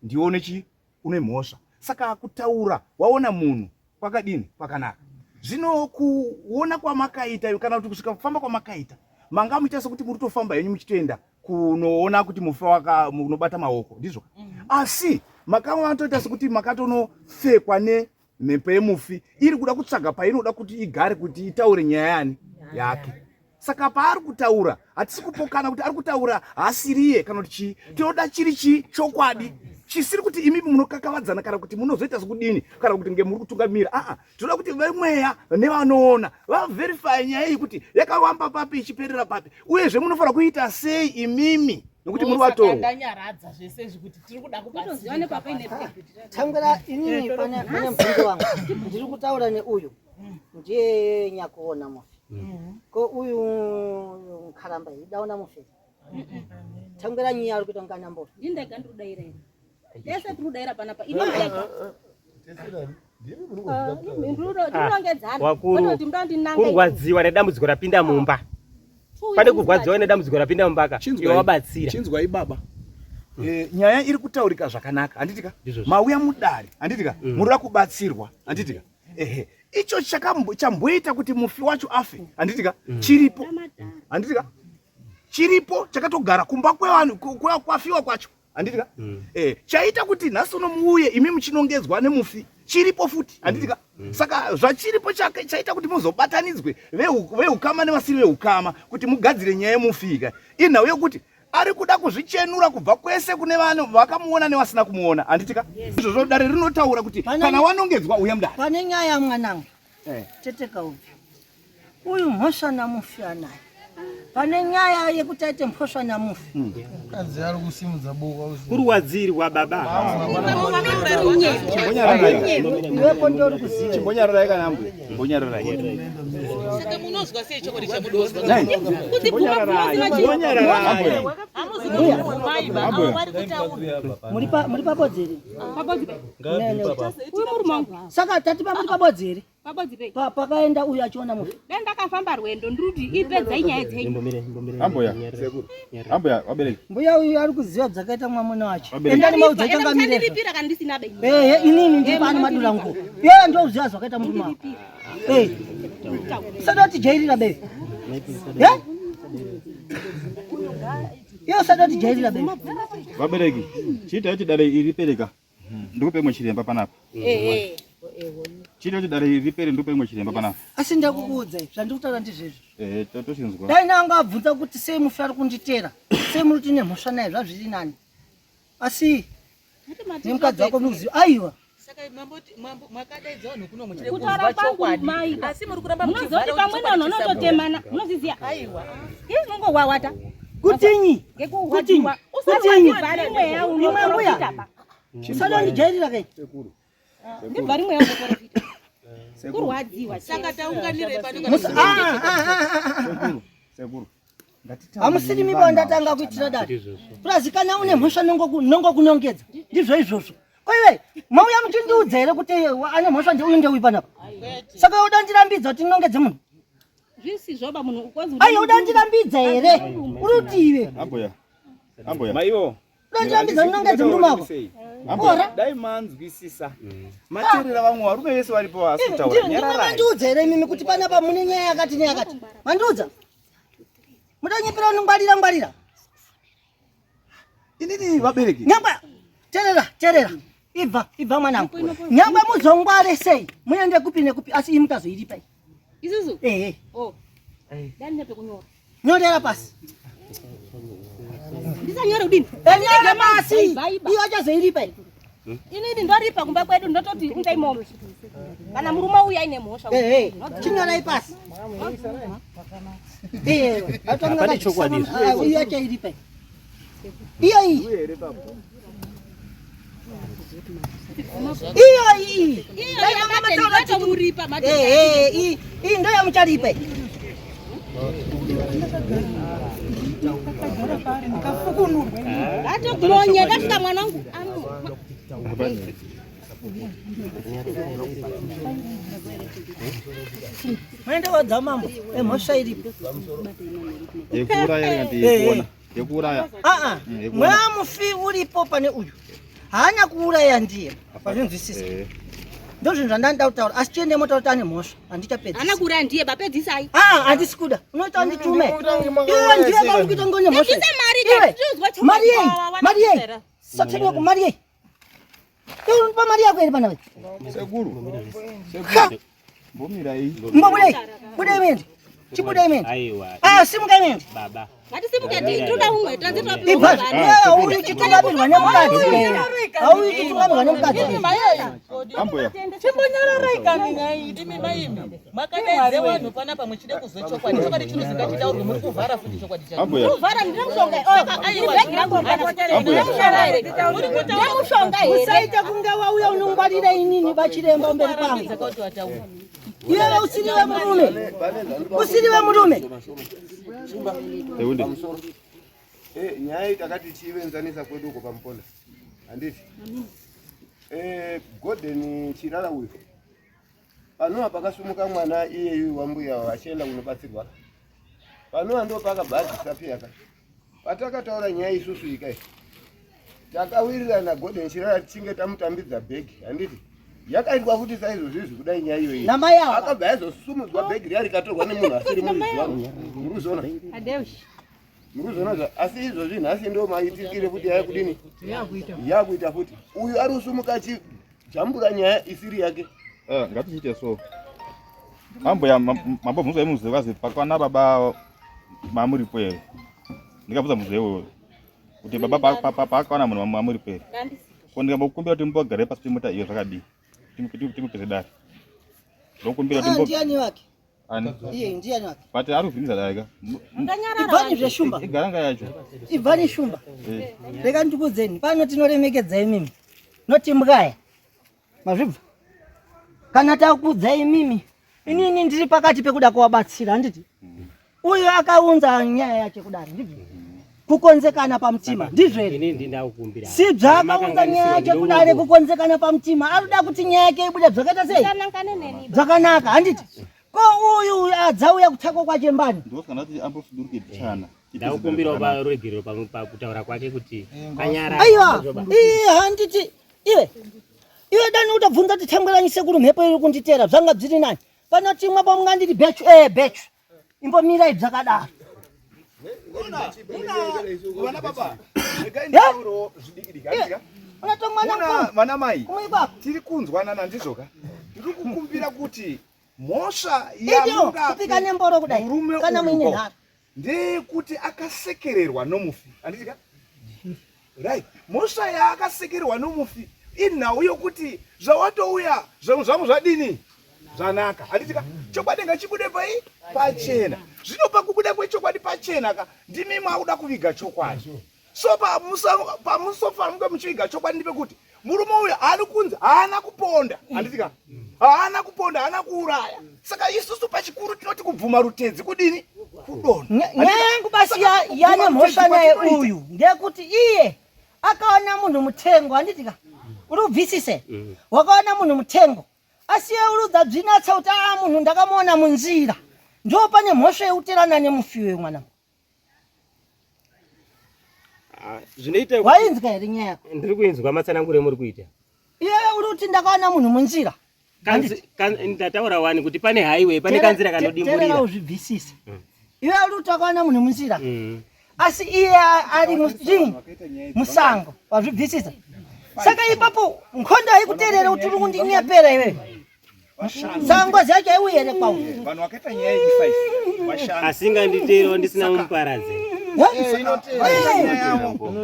ndione chii une mhosva saka kutaura waona munhu kwakadini kwakanaka zvino kuona kwamakaita kana kuti kusvika kufamba kwamakaita manga muita sekuti muri tofamba henyu muchitoenda kunoona kuti mufi waka munobata maoko ndizvo mm -hmm. asi makanga matoita sekuti makatonopfekwa nemhepo yemufi iri kuda kutsvaga painoda kuti igare kuti itaure nyaya yani yake saka paari kutaura hatisi kupokana kuti ari kutaura haasiriye kana kuti chii tinoda chiri chii chokwadi chisiri kuti imimi munokakavadzana kana kuti munozoita sekudini kana kuti nge muri kutungamira aa tinoda kuti vemweya nevanoona vaverify nyaya iyi kuti yakawamba papi ichiperera papi uyezve munofanira kuita sei imimi nokuti muri vatorwa ndanyaradza zvese izvi kuti tiri kuda kubatsirwa inini pane mubvunzo wangu ndiri kutaura neuyu ndiye nyakuona mufi mm. ko uyu nkaramba idaona mufi tangwera nyiya ari kuita ngana mbofi ndini ndega ndiri kudaira ini tese tiri kudaira panapa ini ndega wakuru kurwadziwa nedambudziko rapinda mumba pane kurwadziwa nedambudziko rapinda mumba ka iwe wabatsira chinzwai baba eh, nyaya iri kutaurika zvakanaka handitika mauya mudare handitika mm. murikuda kubatsirwa handitika ehe icho chamboita kuti mufi wacho afe handitika mm. chiripo handitika chiripo chakatogara kumba kwevanhu kwafiwa kwacho handitika mm. eh, chaita kuti nhasi uno muuye imi muchinongedzwa nemufi chiripo futi handitika mm. mm. saka zvachiripo chaita kuti muzobatanidzwe veukama nevasiri veukama kuti mugadzire nyaya yemufi ka inhau yekuti ari kuda kuzvichenura kubva kwese kune vanhu vakamuona nevasina kumuona handitika izvozvo dare rinotaura kuti kana wanongedzwa uya mudare pane nyaya mwanangu eh. tete kaubvi Uyu mhosva namufi anayo. Pane nyaya yekuti aite mhosva namufi. Mukadzi ari kusimudza boko. Kurwadzirwa baba. Iwepo ndori kuziva. Chimbonyararai kana ambuya. Chimbonyararai. Saka munozwa sei chokwadi chamudozwa? Kuti bvuma Chimbonyararai. Hamuzi kubvumai ba. Avo vari kutaura. Muri pa muri pabodzi here? Pabodzi pe. Uyu murume wangu. Saka tati pa muri pabodzi here? Pabodzi pe. Pa pakaenda uyu achiona mufi. Dai ndakafamba rwendo ndiri kuti ipedzai nyaya dzenyu. Ambuya. Ambuya vabereki. Mbuya uyu ari kuziva dzakaita mwamuna wacho. Vabereki. Endani maudza changamire. Musandiripira kana ndisina bei. Ehe inini ndiri pano madura nguo. Iye ndoziva zvakaita murume wako. Eh. Usada kutijairira bei. Eh? Iye usada kutijairira bei. Vabereki. Chiita kuti dare iri ripereka. Ndikupe imwe chiremba panapa. Chiita kuti dare iri ripere ndikupe imwe chiremba panapa. Asi ndakukuudza zvandiri kutaura ndizvezvo. Eh tochinzwa. Dai nanga abvunza kuti sei mufi ari kunditera, sei muri kuti nemhosva naye zvazviri nani. Asi nemukadzi wako muziva aiwa. Saka mamboti mambo makadaidza vanhu kuno muchide Kutaura kuzwa kwangu chokwadi. mai. Asi muri kuramba Munoziva kuti muchivhara pamweni chokwadi vanhu chisabuda. vanototemana. Munozviziva? Aiwa. Ii unongowawata. Kutinyi? Kutinyi? Ngekurwadziwa. Kutinyi? Usarwadzirwa mweya Imwe mbuya. unoprofita ba. Usada kundijairira kai. Ndibva rimwe unoprofita. Kurwadziwa. Saka taunganirei pano kana Musa ah ah ah ah, ah. Sekuru. Hamusiri miba ndatanga kuitira dare. Purazi kana une mhosva nongo kunongedza. Ndizvo izvozvo. Ko iwe mauya muchindiudza here kuti ane mhosva ndeuyu ndeuyu panapa? Saka uda ndirambidza kuti ndinongedze munhu? Zvisizvo ba munhu kwanzi Aiwa uda ndirambidza here? Uri kuti iwe. Ambuya. Ambuya. Maiwo. Uda ndirambidza ndinongedze murume wako. Ambuya, dai manzwisisa. Mateerera vamwe varume vese varipo vasi kutaura. Ndimwe Nyararai. mandiudza here imimi kuti panapa mune nyaya yakati neyakati? Mandiudza? Mudanyepera unongwarira ngwarira. Inini vabereki. Nyangwe terera terera. Ibva ibva mwanangu. Nyangwe muzongware sei? Muende kupi nekupi asi imi mutazoiripa iyi. Isusu? Ehe. Oh. Dai ndine pekunyora. Nyorera pasi. Ndisanyore kudini? Nyora pasi. Iyo achazoiripa iyi. Inini ndoripa kumba kwedu ndototi unzai mombe. Kana murume uyu aine mhosva. Ehe. Chinyorai pasi. Eh, Hapana chokwadi izvi. Iyo achairipa iyi. Iyo iyi. Iyo iyi. Iyo Dai manga mataura kuti- yatomuripa Ehe, iyi iyi ndo yamucharipa iyi. Atokumonya ndasvika mwana wangu. Muende wadza mambo. Emhosva iripo. Yekuuraya here kana yekuona? Yekuuraya. Aa, Yekuona. mweya mufi uripo pane uyu. Haana kuuraya ndiye. Pazvinzwisisa. Ndozvinhu zvandandida kutaura. Asi chiende motaura kuti ane mhosva. Handichapedzisa. Haana kuuraya ndiye bapedzisai. Ah, handisi kuda. Unoita nditume. Iwe ndiwe kauri kuita ngone mhosva. Ndibvise mari, Iwe, ndinozwa chokwadi. Mari yei? Wawana Mari yei? kusera. Satani mari yei? Iwe unonipa mari yako here pana wewe? Sekuru. Ha! Sekuru. Mbomirai. Mbobudei. Budei mende. Chibudei mende. Aiwa. Ah, simukai mende. Baba. Ngatisimuke tinoda umwe tanzi Ibva. Iwe hauyi uchitungamirwa nemukadzi. Hauyi uchitungamirwa nemukadzi. Ambuya. Chimbonyararai kani nhai imi maimi. Makadaidze vanhu panapa muchide kuzwa chokwadi. Chokwadi chinozika chitaurwe muri kuvhara futi chokwadi chacho. Ambuya. Kuvhara ndine mushonga. Saka aiwa. Ibhegi rangu hapana. Ambuya. Muri kutaura Ndine mushonga here? Usaita kunge wauya unongwarira inini bachiremba mberi kwangu. Dzakauti wataura. Iwewe usiri wemurume. Usiri wemurume. Eunde. Eh, nyaya iyi takati tichiivenzanisa kwedu uko pamuponda handiti Eh, Gordon Chirara uyu panova pakasumuka mwana iyeyu wambuya achienda kunobatsirwa panova ndo pakabva adhisapiya ka patakataura nyaya isusu ikai takawirirana Gordon Chirara tichinge tamutambidza bhegi handiti yakaitwa futi saizvozvizvi kudai nyaya iyoyi Namai ava. akabva yazosumudzwa bhegi riya rikatorwa nemunhu asiri muridzi waro murikuzviona murikuzviona zva asi izvozvi nhasi ndo maitikire kuti yakudini yakuita futi uyu ari kusumuka achijambura nyaya isiri yake Eh, ngatichiite so. Ambuya mambobvunzwa imuzve kazi pakwana baba mamuripo here. Ndikabvunza muzve iwoyo. Kuti baba paakawana munhu mamuripo here. Ko ndikambokumbira kuti mumbogare pasi pemota iyo zvakadii? Timupeze dare. Ndokumbira Ah, kuti ndiani wake? Ani? Iye ndiani wake? But ari kuvhindza dai ka. Ibvani zveshumba. Igaranga yacho. Ibvani shumba. Eh. Rega ndikuudzeni, pano tinoremekedza imimi. Noti mbwaya. Mazvibva? Kana takuudza imimi, inini ndiri pakati pekuda kuvabatsira, handiti? Uyu akaunza nyaya yake kudari, ndizvo? Kukonzekana pamutima, ndizvo here? Inini ndindakukumbira. Sibza akaunza nyaya yake kudare kukonzekana pamutima, arikuda kuti nyaya yake ibude zvakaita sei? Zvakanaka, handiti? Ko uyu adzauya kutsvakwa kwaChembani? Ndosaka ndati ambosuduruke pichana. Ndakukumbirawo paruregerero pakutaura kwake kuti anyarare. Aiwa, iye handiti iwe iwe dani utobvunza kuti tangweranyi sekuru mhepo iri kunditera zvanga zviri nani pano chimwe pamunganditi bechu eh bechu imbomirai zvakadaro Vana baba, regai nditaurewo zvidiki-diki, handiti ka? Muna vana mai, tiri kunzwanana ndizvo ka? Ndiri kukumbira kuti mhosva Idio, kupika nemboro kudai murume kana uyu muine ko, nharo ndeyekuti akasekererwa nomufi handiti ka right mhosva yaakasekererwa nomufi inhau yokuti zvawatouya zvinhu zvangu zvadini zvanaka handiti ka chokwadi ngachibude pai pachena zvino pakubuda kwechokwadi pachena ka ndimi makuda kuviga chokwadi so pamusofanira kunge muchiviga chokwadi ndepekuti murume uyu ari kunzi haana kuponda handiti ka haana kuponda haana kuuraya saka isusu pachikuru tinoti kubvuma rutedzi kudini kudonha Nyaya yangu basi yane mhosva naye uyu ndeyekuti iye akaona munhu mutengo handiti ka uri kubvisise wakaona munhu mutengo asi iye uri udzabzinatsa kuti aa munhu ndakamuona munzira ndo pane mhosva yekuterana nemufi uyu mwana Ah, Zvinoita wainzwa here nyaya yako? Ndiri kuinzwa matsananguro emuri kuita. Iye uri kuti ndakaona munhu munzira Ndataura wani kuti pane highway, pane kanzira Terera kanodimburira. uzvibvisise iwe uri kuti wakaona munhu munzira asi iye ari musango wazvibvisisa saka ipapo nkhondo haikuterere kuti uri kundinyepera iwewe saka ngozi yacho haiuyi here kwauri vanhu vakaita nyaya iyi 5 vashanu Asinganditeerewo ndisina muparadze.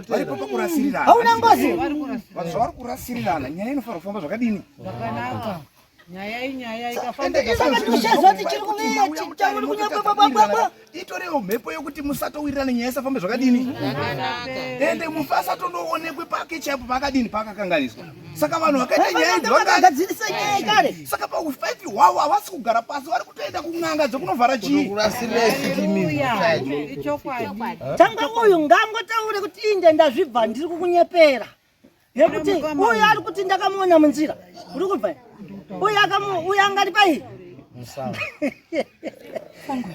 varipo pakurasirirana Hauna ngozi? Vanhu zvavari kurasirirana nyaya inofanira kufamba zvakadini Zvakanaka. Nyaya inyaya Ende Saka tichaziva kuti chiri kuuya, chauri kunyepwa itorewo mhepo yokuti musatowirirana nyaya isafambe zvakadini ende mufi asatondoonekwe pake chaipo paakadini paakakanganiswa saka vanhu vakaita nyaya idzi Vakagadzirisa nyaya kare. saka paufive hwavo havasi kugara pasi vari kutoenda kun'anga dzekunovhara chii Tanga uyu ngangotaure kuti inde ndazvibva ndiri kukunyepera nekuti uyu ari kuti ndakamuona munzira uri kubva uyu akamu uyu angati pai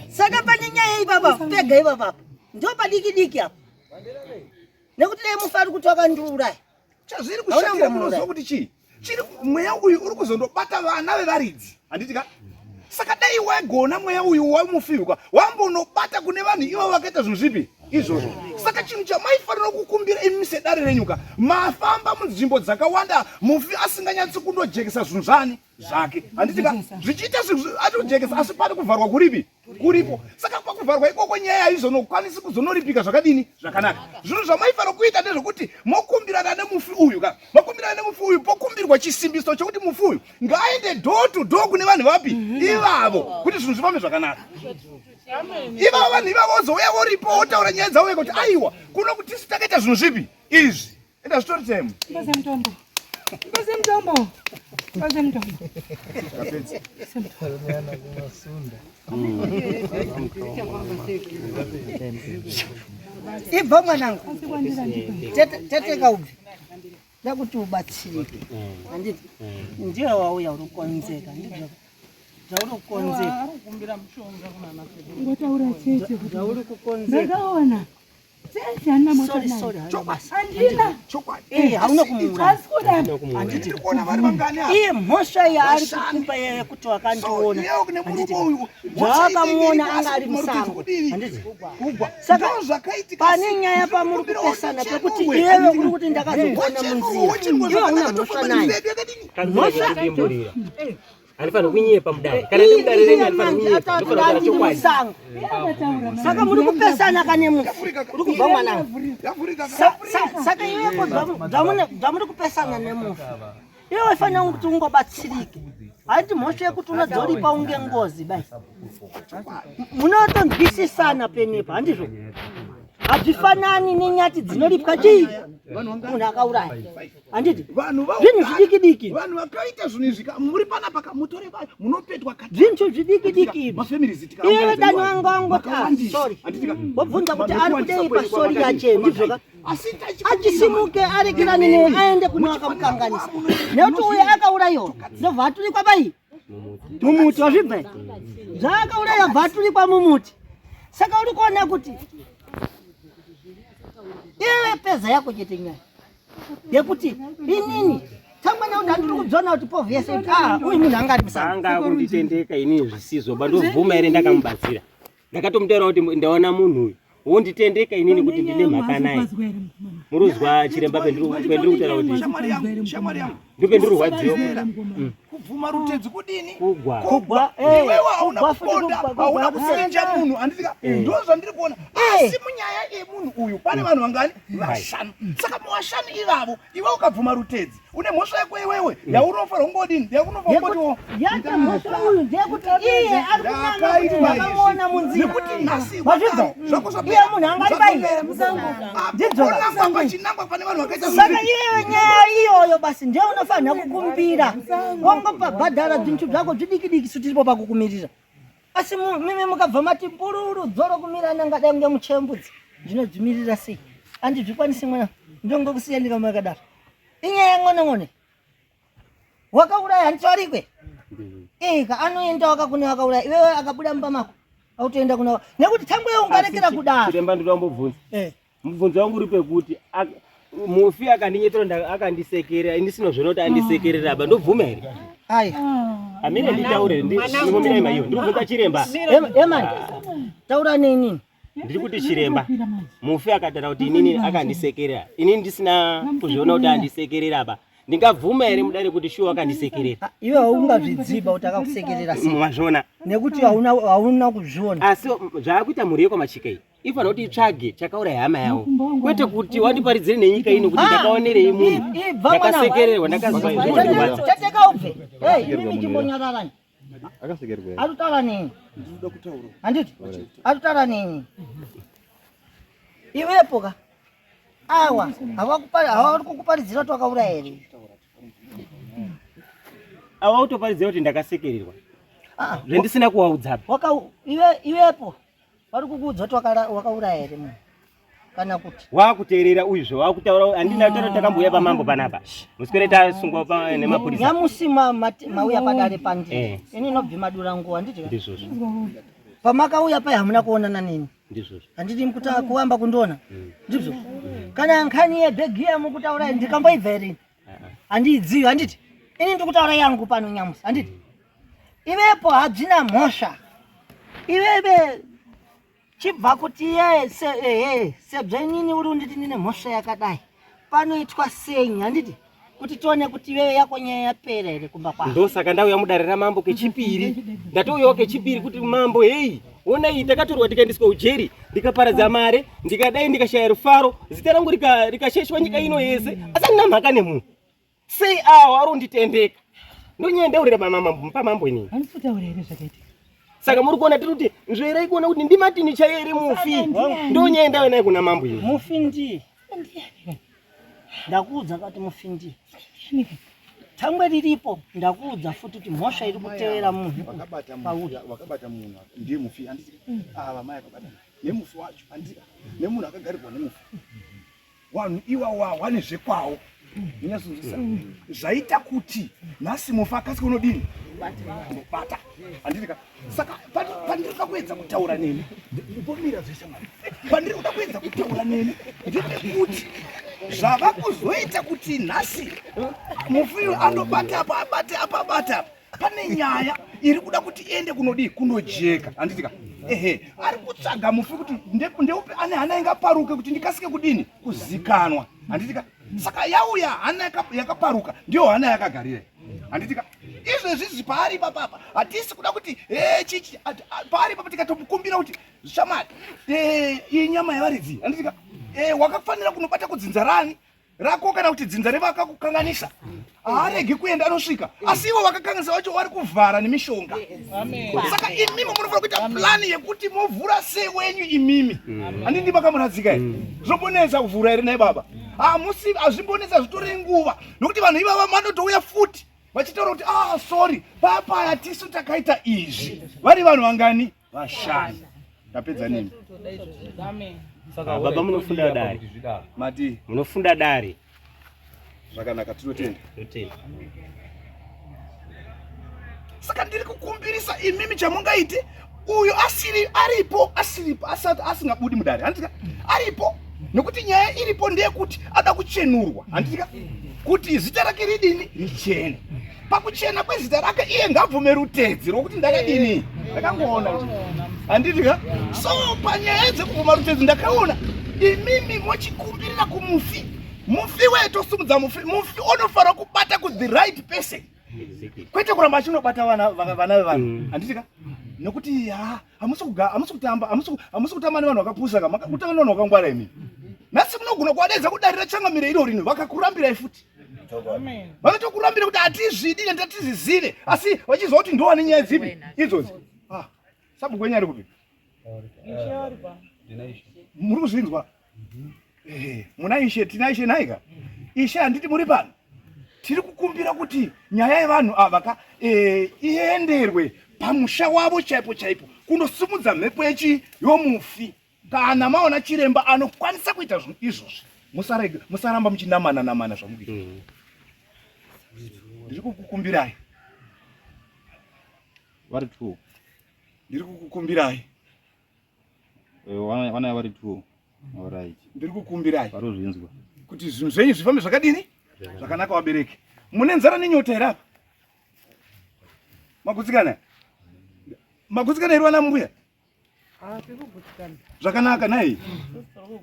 saka pane nyaya ipapa pega ipapa ndo padiki diki apa nekuti dai mufi ari kuti wakandiuraya chazviri kushatira munoziva kuti chii chiri mweya uyu uri kuzondobata vana vevaridzi handiti ka saka dai wagona mweya uyu wamufiwa wambonobata kune vanhu ivo vakaita zvinhu zvipi izvozvo saka chinhu chamaifanira kukumbira imi sedare renyuka mafamba munzvimbo dzakawanda mufi asinganyatsi kundojekesa zvinhu zvani zvake handiti ka zvichiita atojekesa asi pane kuvharwa kuripi kuripo saka pakuvharwa ikoko nyaya haizonokwanisi kuzonoripika zvakadini zvakanaka zvinhu zvamaifanira kuita ndezvekuti mokumbirana nemufi uyu ka mokumbirana nemufi uyu pokumbirwa chisimbiso chokuti mufi uyu ngaaende door to door kune vanhu vapi ivavo kuti zvinhu zvifambe zvakanaka ivavo vanhu ivavo vozouya voripo votaura nyaya dzavo vega kuti aiwa kuno kuti tisu takaita zvinhu zvipi izvi enda zvitori temu Mbase mutombo. Mbase mutombo. Mbase mutombo. Ibva mwanangu. Tete kaubve. Ndakuti ubatsirike. Handiti? Ndiwe wauya uri kukonzeka. Ndizvo. Zvauri kukonzeka. Ngotaura chete kuti Zvauri kukonzeka. ndakaona chete handina mhosva Sorry, naye. sorry, hauna basa. Handina. Eh, hauna kumuuraya. Asi kudai. Handiti. kuona vari vangani ava? Iye mhosva yaari kukupa iye yekuti wakandiona. So, nemurume uyu Zvaakamuona anga ari musango. Handiti. Saka pane nyaya pamuri kupesana pekuti iwewe uri kuti ndakazokuona munzira. Iwe hauna mhosva naye. Kanzira kanodimburira. Handifaniri kunyepa mudare. Kana ndiri mudare renyu handifaniri kunyepa. Ndofanira kutaura chokwadi. musango. Saka muri kupesana kane mufi. Uri kubva mwanangu. Saka iwepo zvamuri kupesana nemufi. Iwe waifanira kuti ungobatsirike. Haiti mhosva yekuti unodzoripa unge ngozi bai. Munotonzwisisana penepa handizvo? Hazvifanani nenyati dzinoripwa chii? Munhu akauraya. Handiti? Zvinhu zvidiki diki. Vanhu vakaita zvinhu izvi muri panapa ka mutore vayo munopetwa kati. Zvinhu zvidiki diki izvi. Iye dani wangu wangu ah, sorry. Wobvunza kuti ari kudei pasori yache ndizvo ka? Achisimuke arekerane newe aende kune wakamukanganisa. Nekuti uyo akaurayiwa ndobva aturikwa pai mumuti wazvibva zvaakauraya bva aturikwa mumuti. Saka uri kuona kuti iwe peza yako chete nyaya yekuti inini tangwana kuti handiri kudzona kuti povhu yese kuti ah uyu munhu anga ari musango. Anga akunditendeka inini zvisizvo bandobvuma here ndakamubatsira. Ndakatomutaura kuti ndaona munhu uyu wonditendeka inini kuti ndine mhaka naye. Muruzwa chiremba pendiri kutaura kuti shamwari yangu shamwari yangu ndopendiri rwadziwa. Kubvuma rutedzi kudini? Kugwa. Kugwa. Eh, Iwewe hauna kugwa futi kuponda, kugwa, kugwa. hauna kusenja munhu handiti Eh. ndo zvandiri kuona. Asi munyaya yemunhu uyu pane vanhu vangani? Vashanu. Saka muvashanu ivavo iwe ukabvuma rutedzi une mhosva yako iwewe yaunofanira kungodini? Yaunofanira kungotiwo Yake mhosva uyu ndeyekuti iye ari kunanga kuti ndakamuona munzira. Nekuti nhasi Wazvinzwa? zvako Iye munhu anga ari pai. Ndizvo. Zvapera pachinangwa pane vanhu vakaita Saka iyeyo nyaya iyoyo basi ndiye unofanira kukumbira. Wongobhadhara zvinhu zvako zvidiki diki su tiripo pakukumirira. Asi mimi mukabva mati mpururu dzoro kumira nangadai kunge muchembudzi. Ndinodzimirira sei? Andizvikwanisi mwana. Ndongokusiya ndikama yakadaro. Inyaya ng'one ng'one. Wakauraya handitorikwe. Eka anoenda wakakune wakauraya iwewe akabuda mumba mako. Autoenda kuna nekuti tangwe ungarekera kudaro. Chiremba ndinoda kumbobvunza. Eh. Mubvunzo wangu uri pekuti mufi akandinyetera akandisekerera ini sinozviona kuti andisekerera ba ndobvuma here? Ai. Amire nditaure ndimomira ima iyo ndikubvunza chiremba. Emani. Taura neni. Ndiri kuti chiremba mufi akataura kuti inini akandisekerera inini ndisina kuzviona kuti andisekerera ba ndingabvuma here mudare kuti shuwa akandisekerera? Iwe haungazvidziba kuti akakusekerera sei. Mazviona. Nekuti hauna hauna kuzviona. Asi zvaakuita mhuri yekwamachika iyi ifanira kuti itsvage chakauraya hama yavo kwete kuti wandiparidzire nenyika ino kuti ndakaonerei munhu ndakasekererwa ndakazwa zvinondirwadza. Teteka ubve. Hey, imimi chimbonyararani. Akasekererwa. Arikutaura neni. Handiti? Arikutaura neni. Iwepo ka. Awa, havari kukuparidzira kuti wakauraya here? Awa utoparidzira kuti ndakasekererwa. Zvendisina kuwaudza. Waka iwe iwepo vari kukuudza kuti wakauraya here munhu? Kana kuti wakuteerera uyu zve wakutaura handina kutaura kuti takambouya pamambo panapa muswere tasungwa nemapurisa nyamusi mauya padare pandiri ini inobvi madura nguva handiti ndizvozvo pamakauya pai hamuna kuonana neni ndizvozvo handiti mukuta kuamba kundiona ndizvo kana nkhani yebhegi yamukutaura ndikamboibva here handiidzivi handiti ini ndikutaura yangu pano nyamusi handiti ivepo hadzina mhosva iveve chibva kuti ye se ehe sebza inini uri unditi ndine mhosva yakadai panoitwa sei handiti kuti tione kuti iwewe yako nyaya yapera here kumba kwako ndosaka ndauya mudare ramambo kechipiri ndatouyawo kechipiri kuti mambo heyi onai takatorwa tikaendeswa ujeri ndikaparadza mare ndikadai ndikashaya rufaro zita rangu rikasheshwa nyika ino yese asi andina mhaka nemunhu sei awo ari unditendeka ndonyaya ndaurira pamambo inini Handisi here zvakaitika. Saka muri kuona tiri kuti nzverai kuona kuti ndimatini chaiye here mufi ndonyaya ndauya naye kuna mambo ini mufi ndiye ndakuudza kati mufi ndiye tangwe riripo ndakuudza futi kuti mhosva iri kutevera munhu wakabata wakabata munhu ndiye mufi handiti ava mai akabata nemufi wacho handiti nemunhu akagarirwa nemufi vanhu iwawa wane zvekwawo unyatsonzwisisa zvaita kuti nhasi mufi akasike unodini unobata handiti ka saka pandiri kuda kuedza kutaura neni mbomira zveshamwari pandiri kuda kuedza kutaura neni ndepekuti zvava kuzoita kuti nhasi mufi uyu andobata apa abate apa abate apa pane nyaya iri kuda kuti iende kunodii kunojeka handiti ka ehe ari kutsvaga mufi kuti ndeupi ane hana ingaparuke kuti ndikasike kudini kuzikanwa handiti ka saka yauya hana yakaparuka ndiyo hana yakagarira handiti ka izvezvizvi paari ipapapa hatisi kuda kuti chichi paari ipapa tikatomukumbira kuti shamwari iyi nyama yevaridzi handiti ka wakafanira kunobata kudzinza rani rako kana kuti dzinza revakakukanganisa haaregi kuenda anosvika asi ivo vakakanganisa vacho vari kuvhara nemishonga saka imimi munofanira kuita plani yekuti movhura sei wenyu imimi handindi makamuradzika here zvombonetsa kuvhura here nai baba hamusi hazvimbonetsa zvitori nguva nokuti vanhu ivava vanotouya futi vachitaura kuti ah sorry papaya tisu takaita izvi vari vanhu vangani vashanu ndapedza nemi Ah, baba munofunda dare mati munofunda dare zvakanaka tinotenda tinotenda saka ndiri kukumbirisa imimi chamungaite uyo asiri aripo asiripo asati asingabudi mudare handitika aripo nekuti nyaya iripo ndeyekuti ada kuchenurwa handitika kuti zita rake ridini richene pakuchena kwezita rake iye ngabvume rutedzi rwokuti ndakadini ndakangoona handiti ka so panyaya dzekubvuma rutedzi ndakaona imimi mochikumbirira kumufi mufi wee tosimudza mufi mufi onofanira kubata ku the right person kwete kuramba achinobata vana vevanhu mm. handiti ka nekuti ha hamusi kutamba hamusi kutamba nevanhu vakapusa ka makutamba nevanhu vakangwara imi nhasi munogona kuvadeedza kudarira changamire iro rino vakakurambirai futi vanotokurambira kuti hatizvidi ende hatizvizive asi vachiziva kuti ndowane nyaya dzipi idzodzi ah, sabhuku wenyu ari kupi muri kuzvinzwa eh, muna ishe tina ishe nhaika ishe handiti muri pano tiri kukumbira kuti nyaya yevanhu ava ka eh, ienderwe pamusha wavo chaipo chaipo kunosimudza mhepo yechi yomufi Kana maona chiremba anokwanisa kuita zvinhu izvozvi, musarega musaramba muchinamana namana zvamukuita. Mm. Ndiri kukukumbirai. Vari two. Ndiri kukukumbirai. Eh, wana vari two. All right. Ndiri kukumbirai. Vari kuzvinzwa. Kuti zvinhu zvenyu zvifambe zvakadini? Zvakanaka vabereki. Mune nzara nenyota here apa? Magutsikana? Magutsikana here vana mbuya? Zvakanaka nhai.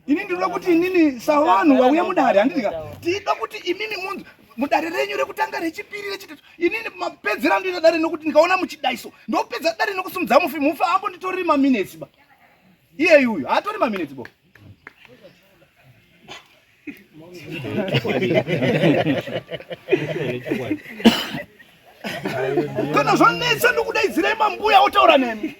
Ini ndinoda kuti inini savanhu vauya mudare handiti ka tida kuti imimi munzi mudare renyu rekutanga rechipiri rechitatu inini mapedzera ndoita dare nokuti ndikaona muchidaiso ndopedza dare nokusumudza mufi mufi ambonditoreri maminetsi ba iyeyu uyu haatori maminetsi bo kana zvanetsa ndokudaidzirai mambuya otaura nemi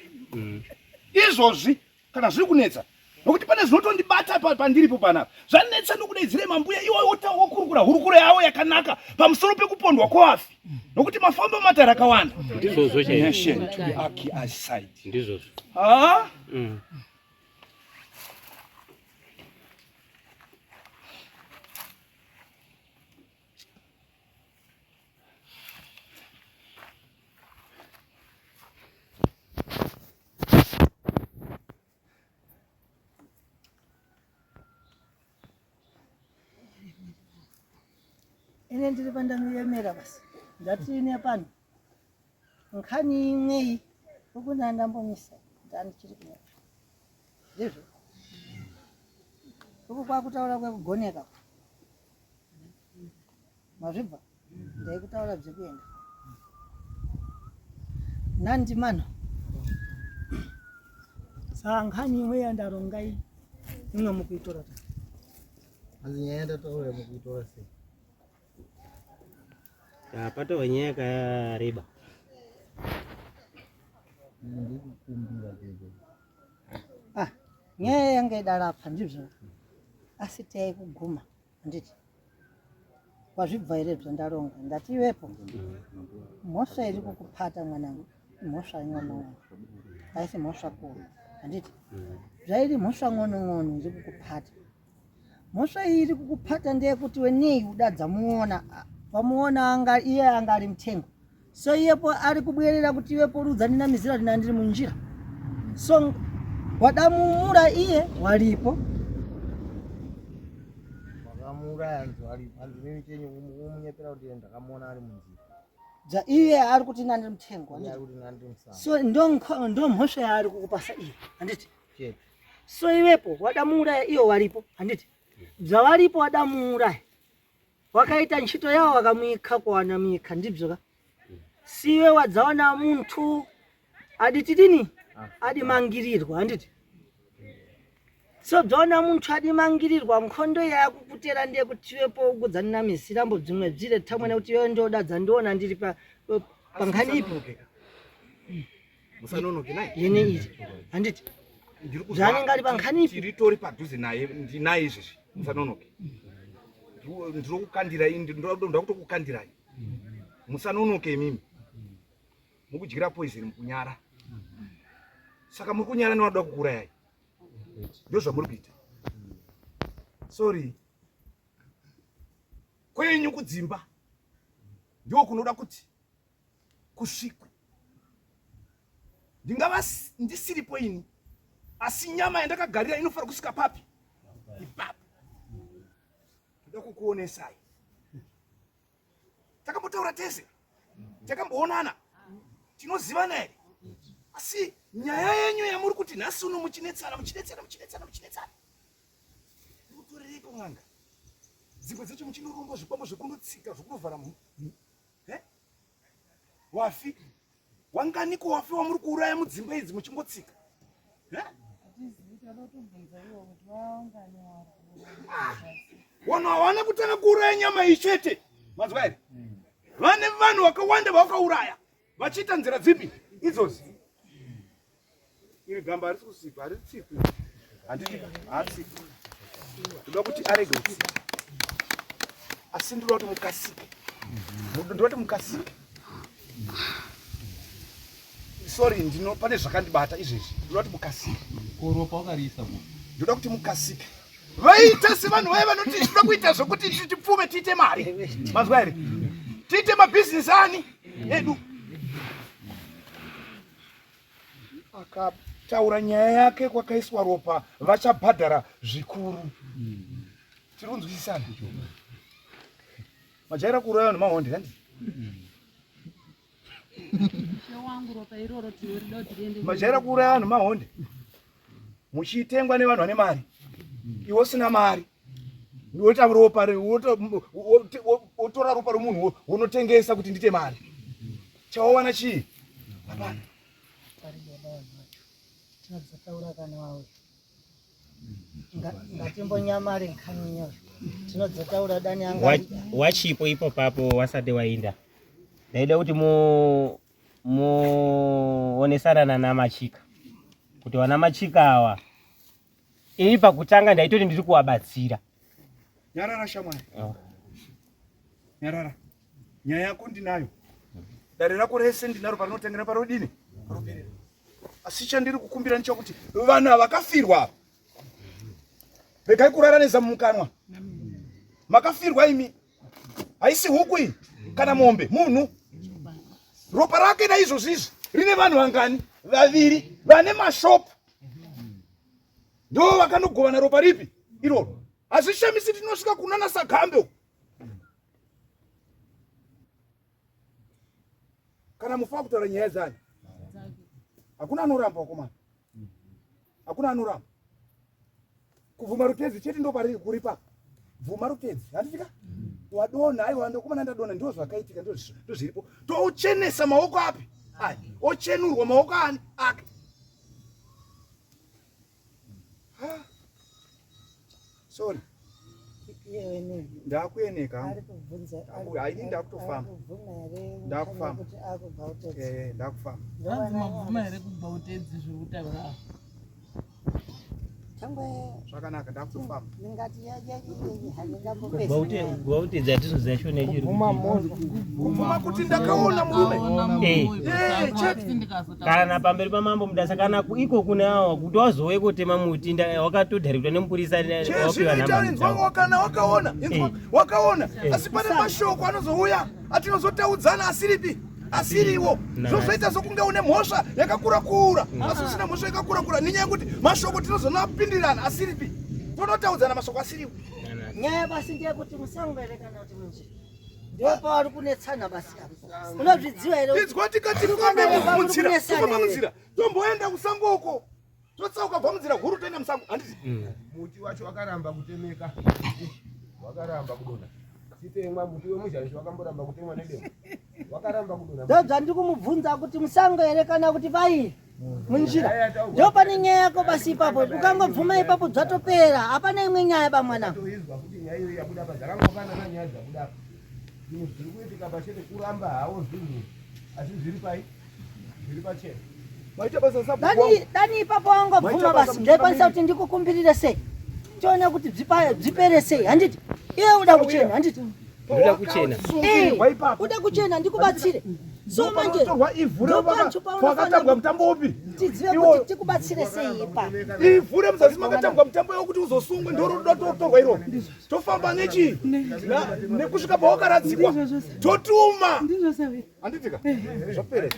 izvozvi kana zviri kunetsa nokuti pane zvinotondibata pandiripo panapa zvanetsa ndokudaidzirai mambuya iwo wokurukura hurukuro yavo yakanaka pamusoro pekupondwa kwevafi nokuti mafamba matare akawanda ndizvozvo chaizvo to be aki aside ndizvozvo ah? mm. Ine ndiri pandamuyemera basi ndatine pano nkhani imweyi ukuna ndambomisa ndandichiri kunyora ndizvo uku kwakutaura kwekugoneka mazvibva ndaikutaura dzekuenda nandimano saa nkhani imwe yandaronga iyi imwe mukuitora ta hanzi nyaya yandataura mukuitora sei patova nyaya yakareba ndikukumbira chete ah nyaya yanga idarapfa ndizvo asi taikuguma handiti wazvibva here zvandaronga ndati iwepo mhosva iri kukupata mwanangu mhosva ng'onong'ono haisi mhosva kuru handiti zvairi mhosva ng'onong'ono iri kukupata mhosva iyi iri kukupata ndeyekuti wenei udadza muona wamuona anga iye anga ari mutengo so iyepo ari kubwerera kuti iwepo rudza ndinamizira ndina ndiri munjira so wadamumura iye waripo wakamuuraya hanzi waripo hanzi mimi chenyu umunyepera kuti ndakamuona ari munzira dza iye ari kuti nandiri mutengo iye ari kuti nandiri musango so ndo mhosva yaari kukupasa iye handiti chete so iwepo wadamuuraya iyo waripo handiti dzawaripo wadamuuraya wakaita ntchito yawo wakamuikha kuwana muikha ndibzo ka siwe wadzaona munthu aditidini adimangirirwa handiti So bzaona munthu adimangirirwa nkhondo yakukutera ndiye kuti iwepo ugudzani na misirambo bzimwe bzire thamwene kuti iwewe ndoda dzandiona ndiri pa pankhani ipo Musanonoke naye. Yene iri handiti zvaanenge ari pankhani ipi Tiri tori padhuze naye, ndinaye izvezvi. Musanonoke. Ndiri kukandirai, ndoda kutokukandirai. Musanonoke imimi. Mukudyira poison mukunyara. Saka muri kunyara nevanoda kukuurayai. Ndozvamuri kuita. Sorry. Kwenyu kudzimba ndiko kunoda kuti kusvikwe. Ndingava ndisiripo ini, asi nyama yandakagarira inofanira kusvika papi? Ipapo. Ndoda kukuonesai. Takambotaura tese, takamboonana, tinozivana here? Asi nyaya yenyu yamuri kuti nhasi uno muchinetsana, muchinetsana, muchinetsana, muchinetsana, mutorereiko n'anga? Dzimwe dzacho muchinoromba zvikwambo zvekundotsika zvekunovhara wafi wanganiko wafi wamuri kuuraya mudzimba idzi muchingotsika? Vanhu hawana kutanga kuuraya nyama iyi chete, manzwa here? Vane vanhu vakawanda vavakauraya vachiita nzira dzipi idzozi. Iri gamba harisi kusikwa, haritsikwi, handiti? Haatsikwi. Ndoda kuti arege kutsika, asi ndoda kuti mukasike, ndoda kuti mukasike. Sorry, ndino pane zvakandibata izvezvi. Ndoda kuti mukasike. Koropa wakariisa ku. Ndoda kuti mukasike. Vaita sevanhu vaye vanoti tinoda kuita zvekuti tipfume tiite mari. Manzwa here? Tiite mabhizinesi ani edu. Akataura nyaya yake kwakaiswa ropa vachabhadhara zvikuru. Tiri kunzwisisana? Majaira kuuraya vanhu mahonde handi? Majaira kuuraya vanhu mahonde muchitengwa nevanhu vane mari, iwe usina mari woita ropa, wotora ropa romunhu wonotengesa kuti ndite mari. Chawawana chii? Hapana. Ngatimbonyamare nkhaniyo tinodzotaura dani anga wachipo ipo papo wasati wainda. Ndaida kuti muonesana nana Machika kuti vana Machika awa ini pakutanga ndaitoti ndiri kuwabatsira. Nyarara shamwari. Oh. Nyarara. Nyaya yako ndinayo. Dare rako rese ndinaro parinotangira parodini? Paroperera. Asi chandiri kukumbira ndechokuti vanhu ava vakafirwa regai kurara nezamu mukanwa. Makafirwa imi. Haisi huku iyi kana mombe, munhu. Ropa rake naizvozvi izvi rine vanhu vangani? Vaviri vane mashopu ndo vakanogovana ropa ripi iroro. Hazvishamisi tinosvika kunana Sagambe uku. Kana mufa kutaura nyaya dzani, hakuna anoramba wakomana, hakuna anoramba. Kubvuma rutedzi chete ndo pari kuripa. Bvuma rutedzi, handitika? Wadonha, aiwa ndokomana ndadonha, ndo zvakaitika, ndo zviripo. Touchenesa maoko api? Ai, ochenurwa maoko ani ake. Sorry. Ndakueneka hangu. Haini ndakutofamba. Ndakufamba. Eh, ndakufamba. Hanzi mabvuma here kubva utedzi zviri kutaura apa? Zvakanaka, ndakutofamba. Kubva utedzi hatinoziva shona yechiri. Kubvuma kuti ndakaona murume. Eh. Eh, chete. Kana pamberi pamambo Mudasa kana iko kune awa kuti wazouye kotema muti wakatodharikwa nemupurisa wapiwa Chezvinoita nhamba inzwa dzavo. kana wakaona, inzwa Eh. wakaona, Eh. asi pane mashoko anozouya atinozotaudzana asiripi asiriwo. Zvozoita sokunge une mhosva yakakura kura, asi usina mhosva yakakura kura nenyaya yekuti mashoko tinozonapindirana asiripi, tonotaudzana mashoko asiriwo. Nyaya basi ndeyekuti musango here kana kuti munjira ndipo pavari kunetsana basi apa. Unozvidziva here? Inzwa tikati tifambe munzira, tofamba munzira, tomboenda kusango uko, totsauka bva munzira huru toenda musango, handiti? Muti wacho wakaramba kutemeka, wakaramba kudonha. Chitemwa muti wemuzhazhi wakamboramba kutemwa nedemo, wakaramba kudonha. Ndobva ndiri kumubvunza kuti musango here kana kuti pairi. Munjira. Ndo pane nyaya yako basi ipapo. Ukangobvuma ipapo dzatopera. Hapana imwe nyaya ba mwanangu. Toizwa kuti nyaya iyoyo yabuda apa dzakangofana nyaya dzabuda apa. Zvinhu zviri kuitika pachete kuramba hawo zvinhu asi zviri pai zviri pachena. Maita basa sabhuku Dani wangu. dani ipapo wangobvuma Maita basa basi. Ndaikwanisa kuti ndikukumbirire sei? Tione kuti bzipere sei. Handiti? Iwe uda kuchena, handiti? Ndoda kuchena. Eh, Sungirwa ipapo. uda kuchena ndikubatsire. So manje Panotorwa ivhu ndopancho pakatambwa mutambo upi? tizive Iwoyo. kuti tikubatsire sei ipapo. Ivhu remuzasi makatambwa mutambo wekuti uzosungwe ndoroda totorwa iro. Tofamba nechi nekusvika pawakaradzikwa. Totuma. Ndizvo sawe. Handitika? Zvapera.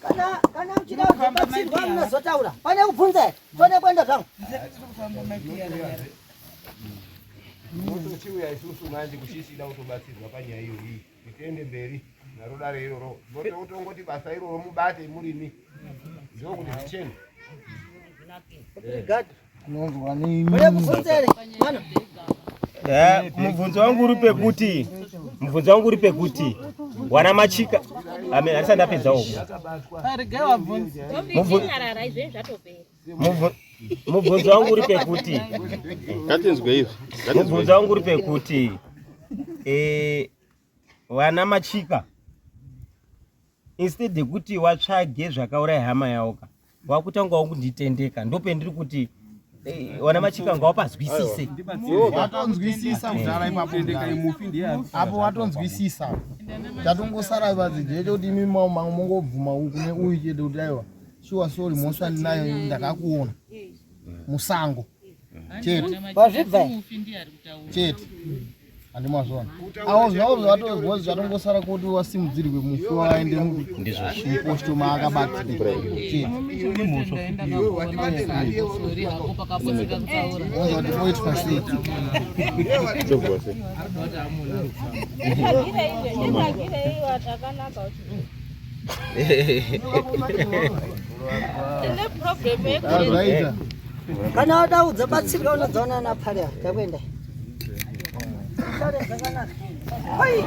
Kana kana uchida kuzobatsirwa munozotaura. Pane kubvunza here? Tone kuenda zvangu. Tochiuya isusu manje kuchisida kutobatsirwa panyaya iyoyi tiende mberi naro dare iroro tongoti basa iroro mubate murimi ndokuti zvichene. Brigade. Unonzwa Pane kubvunza here? Mwana. Eh, mubvunzo wangu uri pekuti mubvunzo wangu uri pekuti wana machika amen handisati ndapedza uku. Regai wabvunze. Nyarara izvezvi zvatopera. Mubvunzo wangu uri pekuti Ngatinzwe izvi. mubvunzo wangu uri pekuti eh, vana machika instead yekuti watsvage zvakauraya hama yawoka wakutangawo kunditendeka ndopendiri kuti vana machika ngawapazwisise. Watonzwisisa kudhara ipapo apo watonzwisisa chatongosara badzi ndechekuti imi mongobvuma uku neuyu chete kuti aiwa shuwa sori mhosva ndinayo ndakakuona musango chete Wazvibva here? chete handimazvona avo zvavo zvatozwa zvatongosara kuti wasimudzirwe mufi waende muposto maakabatirwa chete onza kuti poitwa sei. Tobva sei? Nditsvagirei watakanaka kuti tine problem yekuti Zvaita. Kana wada kudzobatsirwa unodzoona napari apa. Takuenda. Taure zvakanaka. Hoi.